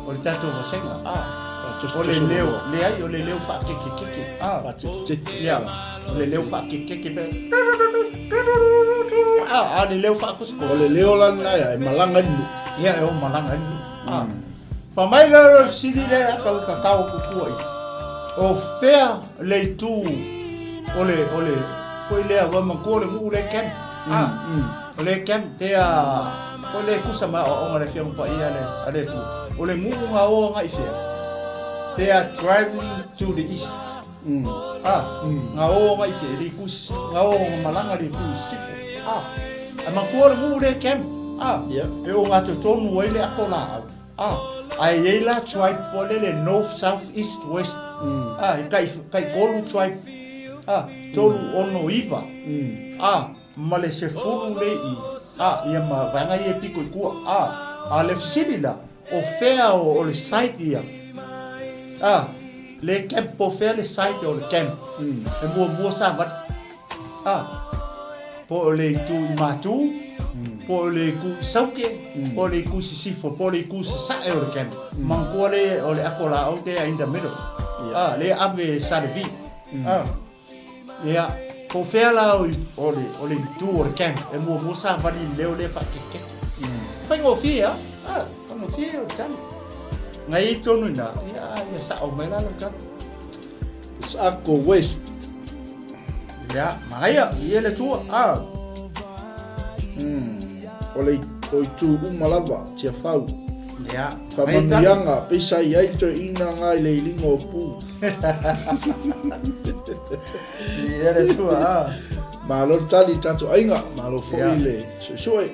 o le tatou vasega. Ah. O le leo, leai, o le leo faakekekeke. Ah. Ia. O le leo faakekeke pe. Ah, a le leo faakosokoso. O le leo la lena ia, e malaga ai le nuu. Ia, e o malaga ai le nuu. Ah. Fa mai lea o le fesili lea a kau kakao kukua i. O fea le itu o le, o le, foi lea ua matua le nuu le camp. Ah, o le camp te a, foi le kusa ma o onga le fia mpa ia le, a le tu. O le nuu nga o nga i fea. They are traveling to the east. Ah, nga o nga i fea, le kus, nga o nga malanga le ku sifo. Ah, a matua le nuu le camp. Ah, e o nga totonu ai le ako la au. Ah, ae i ai la tribe foi lele north, south, east, west. Ah, e tai, tai tolu tribe. Ah, tolu, ono, iva. Ah, ma le sefulu le i. Ah, ia ma vaega ia e piko i tua. Ah, a le fesili la, o fea o, o le site ia? Ah, le camp, po o fea le site o le camp? E muamua savali. Ah, po o le itu i Matu, po o le itu i Sauke, po o le itu i Sisifo, po o le itu i Sasae o le camp. Manatua le o le ako laau they are in the middle. Ah, le ave Salevi. Ah, ia, po o fea la o le, o le itu o le camp e muamua savali i le leo lea faakekeke. Faigofie lava. Ah, faigofie o le tali. Ngai ai tonu i ina, ia, ia sao mai la lau tali. Ako West. Ia, manaia, ia le tua. Ah. O le o itu uma lava, Tiafau. Ia. Faamanuiaga, peisa i ai toeaiina nga i le iliga o pu. Ia le tua. Ah. Malo le tali i tatou aiga, malo foi le suesue.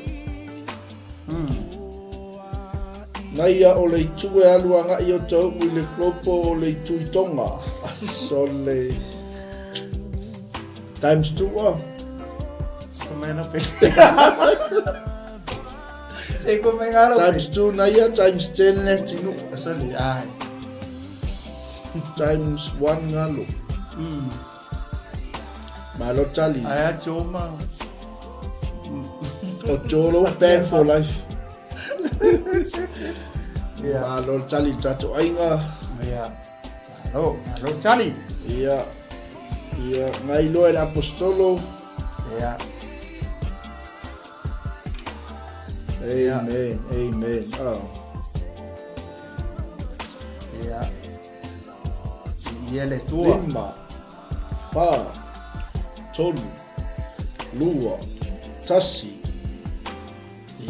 Nai ia o le itu e alu agai o tau i le klopo o le itu i Tonga. So le times two ah. Ko mai na pe. Se ko mai ngalo. Times two na ia, times ten le tinu. Sorry, ai. Times one ngalo. Malo tali. Ai a choma. O Jolo, band for life. Yeah. Malo tali tatou aiga. Yeah. Malo, malo tali. Ia. Ia, ngai loa le apostolo. Yeah. Amen, amen. Oh. Yeah. Ia le tua. Lima, fa, tolu, lua, tasi.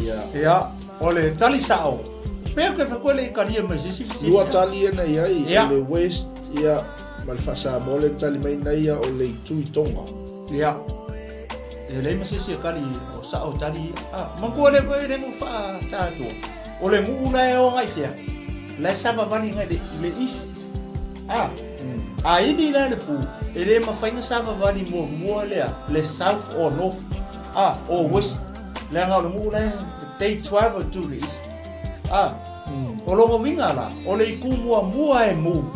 Ia. Ia, o le tali sa'o. Pea ke whakoe le ikaria mai sisi fisili. Lua tali ia nei ai, o le West, ia, ma le Faa-Samoa le tali mai nei ia o le Itu i Tonga. Ia. E lei ma sisi e kali o sa'o tali ia. Ah, mankua le koe le ngu wha tātua. O le ngu la e o ngai whia. La e savavali ngai le, le East. Ah, a ili la le pu, e le mawhai nga savavali mua mua lea, le South or North. Ah, or West. Leaga o le nuu la they travel to the east. Ah, o lona uiga la, o le itu muamua e move.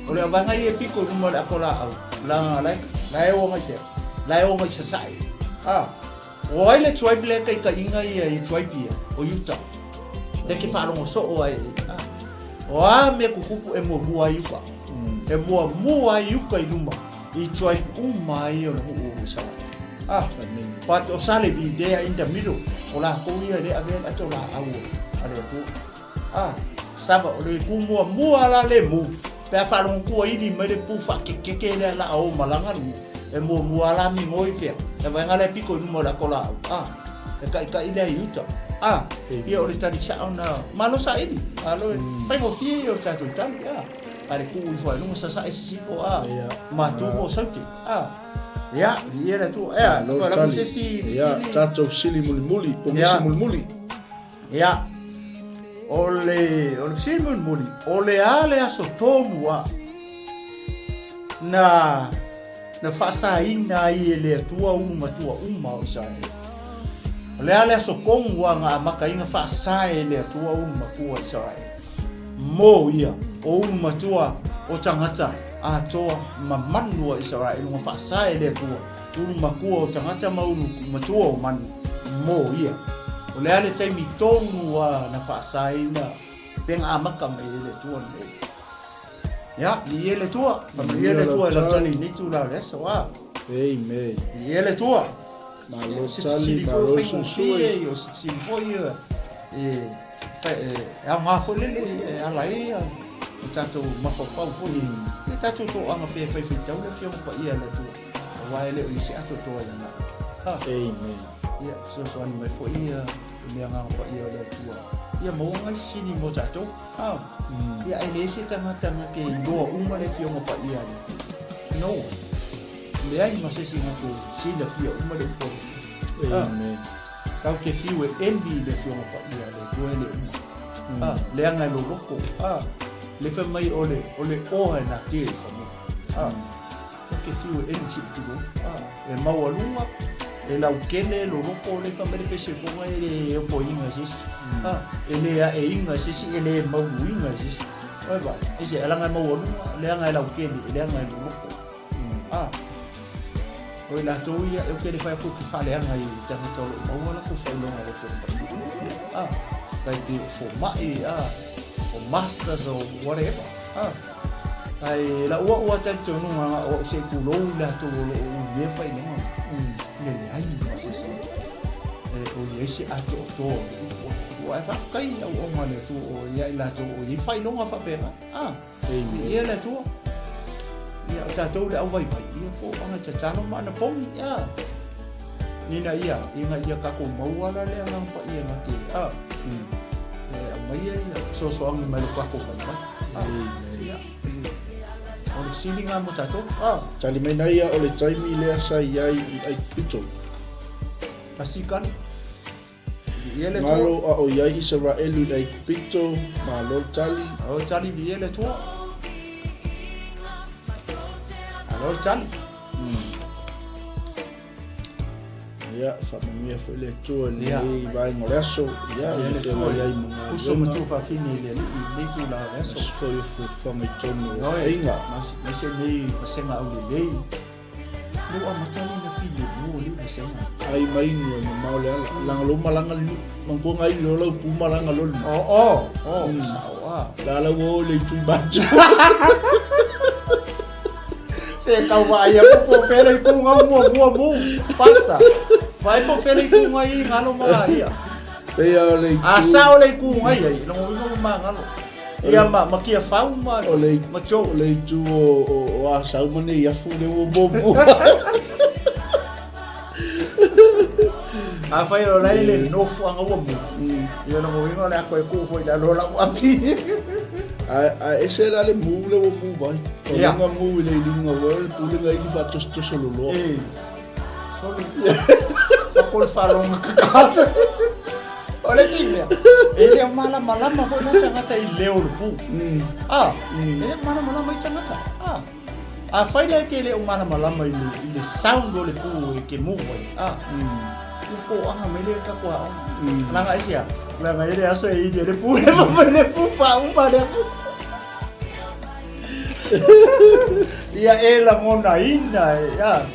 O le avaega ia e piko i luma o le ato laau, leaga la la e o agai fea? La e o agai sasae. Ah, o ai le tribe lea e taitaiga ia i tribe ia, o Utah. Lea ke faalogo soo ai. Ah, o a mea tutupu e muamua ai uka. E muamua ai uka i luma i tribe uma ai o le nuu o Savaii. Ah, but o Salevi they are in the middle. O lakou ia e le avea le ato laau a le Atua. Ah, sava o le ku muamua la le move. Pe a faalogo kua ili mai le pu faakekeke lea la o malaga le e muamua la migoi fea. E vaega lea piko i luma o le ato laau. Ah, e taʻitaʻi lea i uta. Ah, ia o le tali sao na malo saili. Malo e faigofie ia o le tatou tali. Ah. A le tuu ifo ai luga sasae sisifo a matu po o Saute a ia ia le tuu ea Malo lava tali. se isi Ia, fesili. tatou sili mulimuli, po Ia. misi mulimuli. Ia o le o le fesili mulimuli o le a le aso tonu a na Na faasaina ai e le Atua ulu matua uma o Isaraelu. O le a le aso tonu ua na amata ai ona faasa e le Atua ulu matua o Isaraelu? Mo ia, o ulu matua o tagata atoa ma manu a Isaraelu na faasa e le Atua, ulu matua o tagata ma ulu matua o manu, mo ia. O le a le taimi tonu ua na faasa ai na pe na amata mai e le Atua lenei? Ia, viia le Atua. Faamanuia le Atua i lau tali i lenei itula o le aso. A. Amen. Viia le Atua. Malo tali, malo susue. O se fesili foi e, e, e aoga foi lele e ala ai o tatou mafaufau foi. E tatou toaga pe fai faitau le Afioga Paia a le Atua. Aua e le o i se atoatoa ia na. Amen. Ia, fesoasoani mai foi ia le Agaga Paia o le Atua. Ia maua ngai fesili mo tatou. Ah, ia e leai se tagata na te iloa uma le Afioga Paia a le Atua. No. Leai ma se isi na te silafia uma le upu a le Atua. Amen. Tau te fiu e eli i le Afioga Paia a le Atua e le uma. Ah, leaga e loloko. Ah, le fai mai o le, o le oa e natia i fanua. Ah, tau te fiu e eli si tulou. Ah, e maualuga, e lautele, loloko, le fai mai le pese foga e le opoiga e se isi. Ah, e le aʻeiga e se isi, e le mauuiga e se isi. Oi vai, e se leaga e maualuga, leaga e lautele, leaga e loloko. Ah, o i latou ia, eu te le fai atu ki faaleaga i tagata o lo o maua latou faailoga o le Afioga Paia. Ah, tai pei o fomai, ah, o masters o whatever. Ah, ai lau au a talitonuga na o au se i pulou i latou o lo o uluia faailoga. Le leai ma se isi e o i ai se atoatoa o le upu a le Atua. Ae faafetai i auauna a le Atua o ia i latou o i ai faailoga faapena. Ah, Viia le Atua. Ia, o tatou le auvaivai, ia po o ana tatalo ma ana pogi, ia. Nina ia, ina ia tatou maua la le agaga paia na te, a. E aumaia ia fesoasoani mai lo tatou vaivai. A, ia, o le siliga mo tatou, a. Tali mai na ia o le taimi lea sa i ai i Aikupito. Asikali. Malo a o i ai Isaraelu i Aikupito, malo tali. Malo tali viia le Atua. Malo tali. Ia, faamanuia foi le Atua i lenei vaega o le aso. Ia, i le feagai ai ma galuega. Uso ma tuafafine i le Alii i lenei itula o le aso. Aemaise foi o fuafuaga i totonu o aiga. Aemaise lenei vasega aulelei. Leu amata le na filemu o leu vasega. Ai mai nu e mamao le ala. Langa lo malanga le nu. Mangko ngai lo lau pu malanga lo le. O o, o, sao a. La lau o le itu i batu. Se tau vaai aku po fele i kunga mua mua mu. Pasa. Vai po fele i kunga i ngalo ma ia. Pei o le itu. A sao le i kunga ia i. Longo inga ma ngalo. Ia ma ma kia fau ma O le, ma Joe. o le itu o, o, o a sau ma nei afu le ua muamua. A fai o lai le nofo anga ua mu. Ia longo inga le ako e ku foi la lola ua api. A, a ese la le mu le ua mu vai. O Ia. lenga mu i le ilinga ua le pulenga ili faatosotoso loloa. E. Soli. Fakol whalonga kakata. O le tia. E le malamalama foi na tagata i leo le pu. Ah, e le malamalama i tagata. Ah. A fai le ke le o malamalama i le, i le sound o le pu e ke move ai. Ah. Ia ko anga mai le ka kua o. Langa e sia. Langa e le aso e i le pu le fa le pu fa uma le pu. Ia e lagonaina e ia.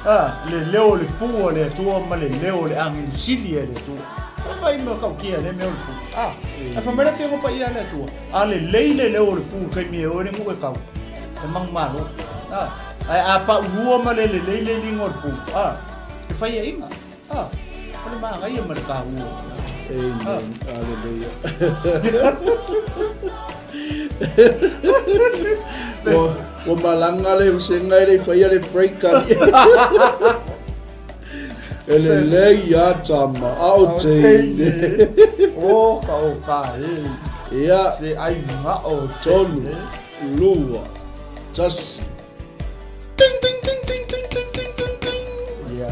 Ah, le leo o le pu a le Atua ma le leo o le agelu sili a le Atua. E fai mea tautia le mea o le pu. Ah, e fai mai le Afioga Paia a le Atua, a lelei le leo o le pu i le taimi e o ai le nuu e kau, e manumalo. Ah, ae a paulua ma le lelei le iliga o le pu, ah, e faiaina. Ah, o le manaia ma le taua. Amen. Hallelujah. Ua, ua malaga le usenga e le i faia le break ali. E lelei a tama, a o teine. O ka o ka e. Ia. Se ai nga o Tolu, lua, tasi. Ting, ting, ting, ting, ting, ting, ting, ting, ting. Ia.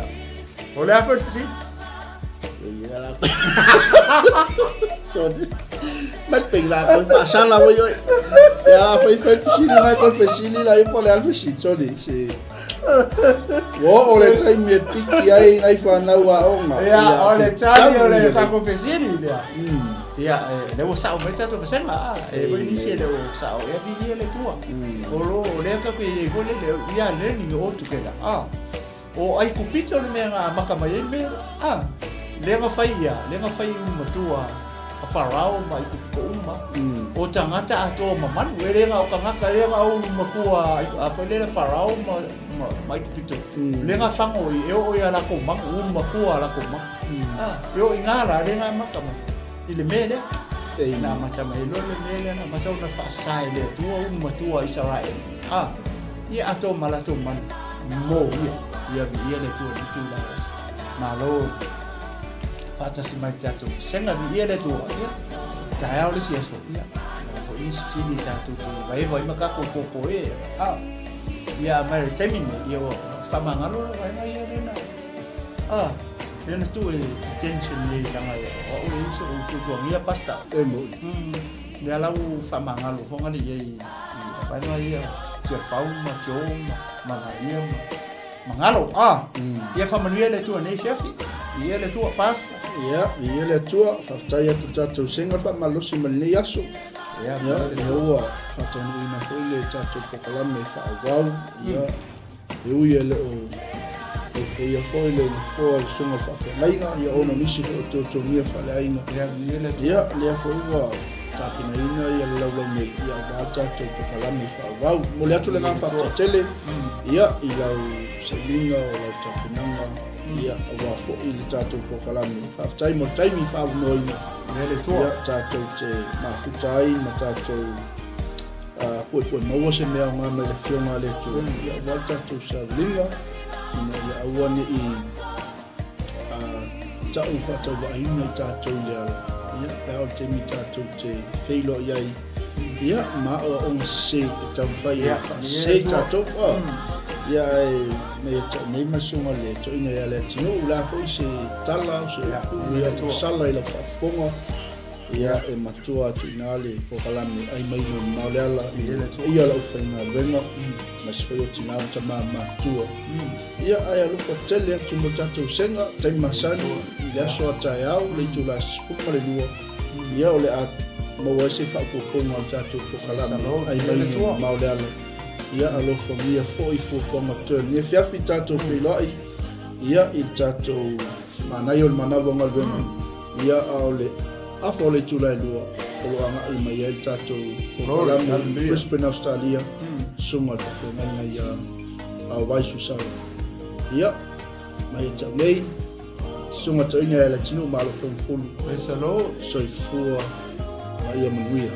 O le a foi le fesili? Ia la. Sorry. Mai pe la ko faasala oi oi. Ia la fai fai fesili nai ko fesili la i po le al fesili. Sorry. Se. Ua oo le taimi e piki ai nai fanau aoga. Ia, o le tali o le tatou fesili lea. Ia, lea ua sao mai tatou vasega, a, e foi nisi e le o sao, ia viia le Atua. O lo, o lea tatou te i ai foi lele, we are learning all together, a. O Aikupito le mea na amata mai ai le mea lea, a. Lea na fai ia, lea na fai ulu matua a Farao ma Aikupito uma. O tagata atoa ma manu, e le na o tagata, lea na ulu matua a foi lele Farao ma, ma, ma Aikupito. Lea na fago i, e oo i a latou manu, ulu matua a latou manu. A, e oo i ngā la, lea na amata mai i le mea lea. Na amata mai loa le mea lea, na amata ona faasa e le Atua ulu matua a Isaraele. A, ia atoa ma latou manu, mo ia, ia viia le Atua i le tulaga o se Malo faatasi mai le tatou vasega, viia le Atua, ia, taeao le isi aso, ia, maua foi nisi fesili tatou te vaeva ai ma tatou koko e, a, ia, mai le taimi nei, ia, ua faamagalo la vaega ia lea na, a, lea na tuu e detention nei leaga o au e isi o tuatuagia pasta. E moi. Lea la ua faamagalo foga le i ai i vaega ia Tiafau ma Tio ma Manaia ma Magalo, a! Ia faamanuia le Atua i lenei afiafi. Ia le Atua, Pastor. Ia, ia le Atua, faafetai atu tatou sega faamalosi ma lenei aso. Ia, Ia, lea ua faataunuuina foi le tatou polokalame faaauau. Ia, e ui e le o nofoia foi le nofoa o le susuga o le faafeagaiga, ia ona o nisi foi o tuatuagia faaleaiga. Ia, ia le Atua. Ia, lea foi ua tapenaina ia le laulau nei, ia aua tatou polokalame faaauau. Momoli atu le agaga faafetai tele. Ia, i lau sailiga o lau tapenaga, ia, aua foi le tatou polokalame. Faafetai mo le taimi faaavanoaina. Ia le Atua. Ia, tatou te mafuta ai ma tatou puepue maua se mea aoga mai le Afioga a le Atua. Ia, aua le tatou sailiga, ina ia aua ne i tau faatauvaaina i tatou i le ala. Ia, pe a o le taimi tatou te feiloai ai, ia, ma aoaoga sese e taumafai e faasese i tatou. Ia, ae mai ia te au nei ma susuga le toeaina ia Leatinuu, o le a foi se tala, o se upu, ia, ua sala i lau faafofoga. Ia, e matua atu i ina le polokalame ai mai mo mamao le ala i ia lau faigaluega, aemaise foi o tina ma tama matutua. Ia, ae alofa tele atu mo tatou sega, taimi masani i le aso a taeao, le itula 12, ia o le a maua ai se faaopoopoga o le tatou polokalame ai mai mo mamao le ala. Ia, alofagia foi fuafuaga totoe o lenei afiafi tatou feiloai, ia, i le tatou manaia o le manawa o galuega. Ia, a o le afa o le itula e lua o lo o agai mai ai le tatou polokalame i Brisbane, Australia, susuga i le faafeagaiga ia Aovai Susala. Ia, mai ia te au nei, susuga toeaina ia Leatinuu Malo Foungafulu. Praise the Lord. Soifua ma ia manuia.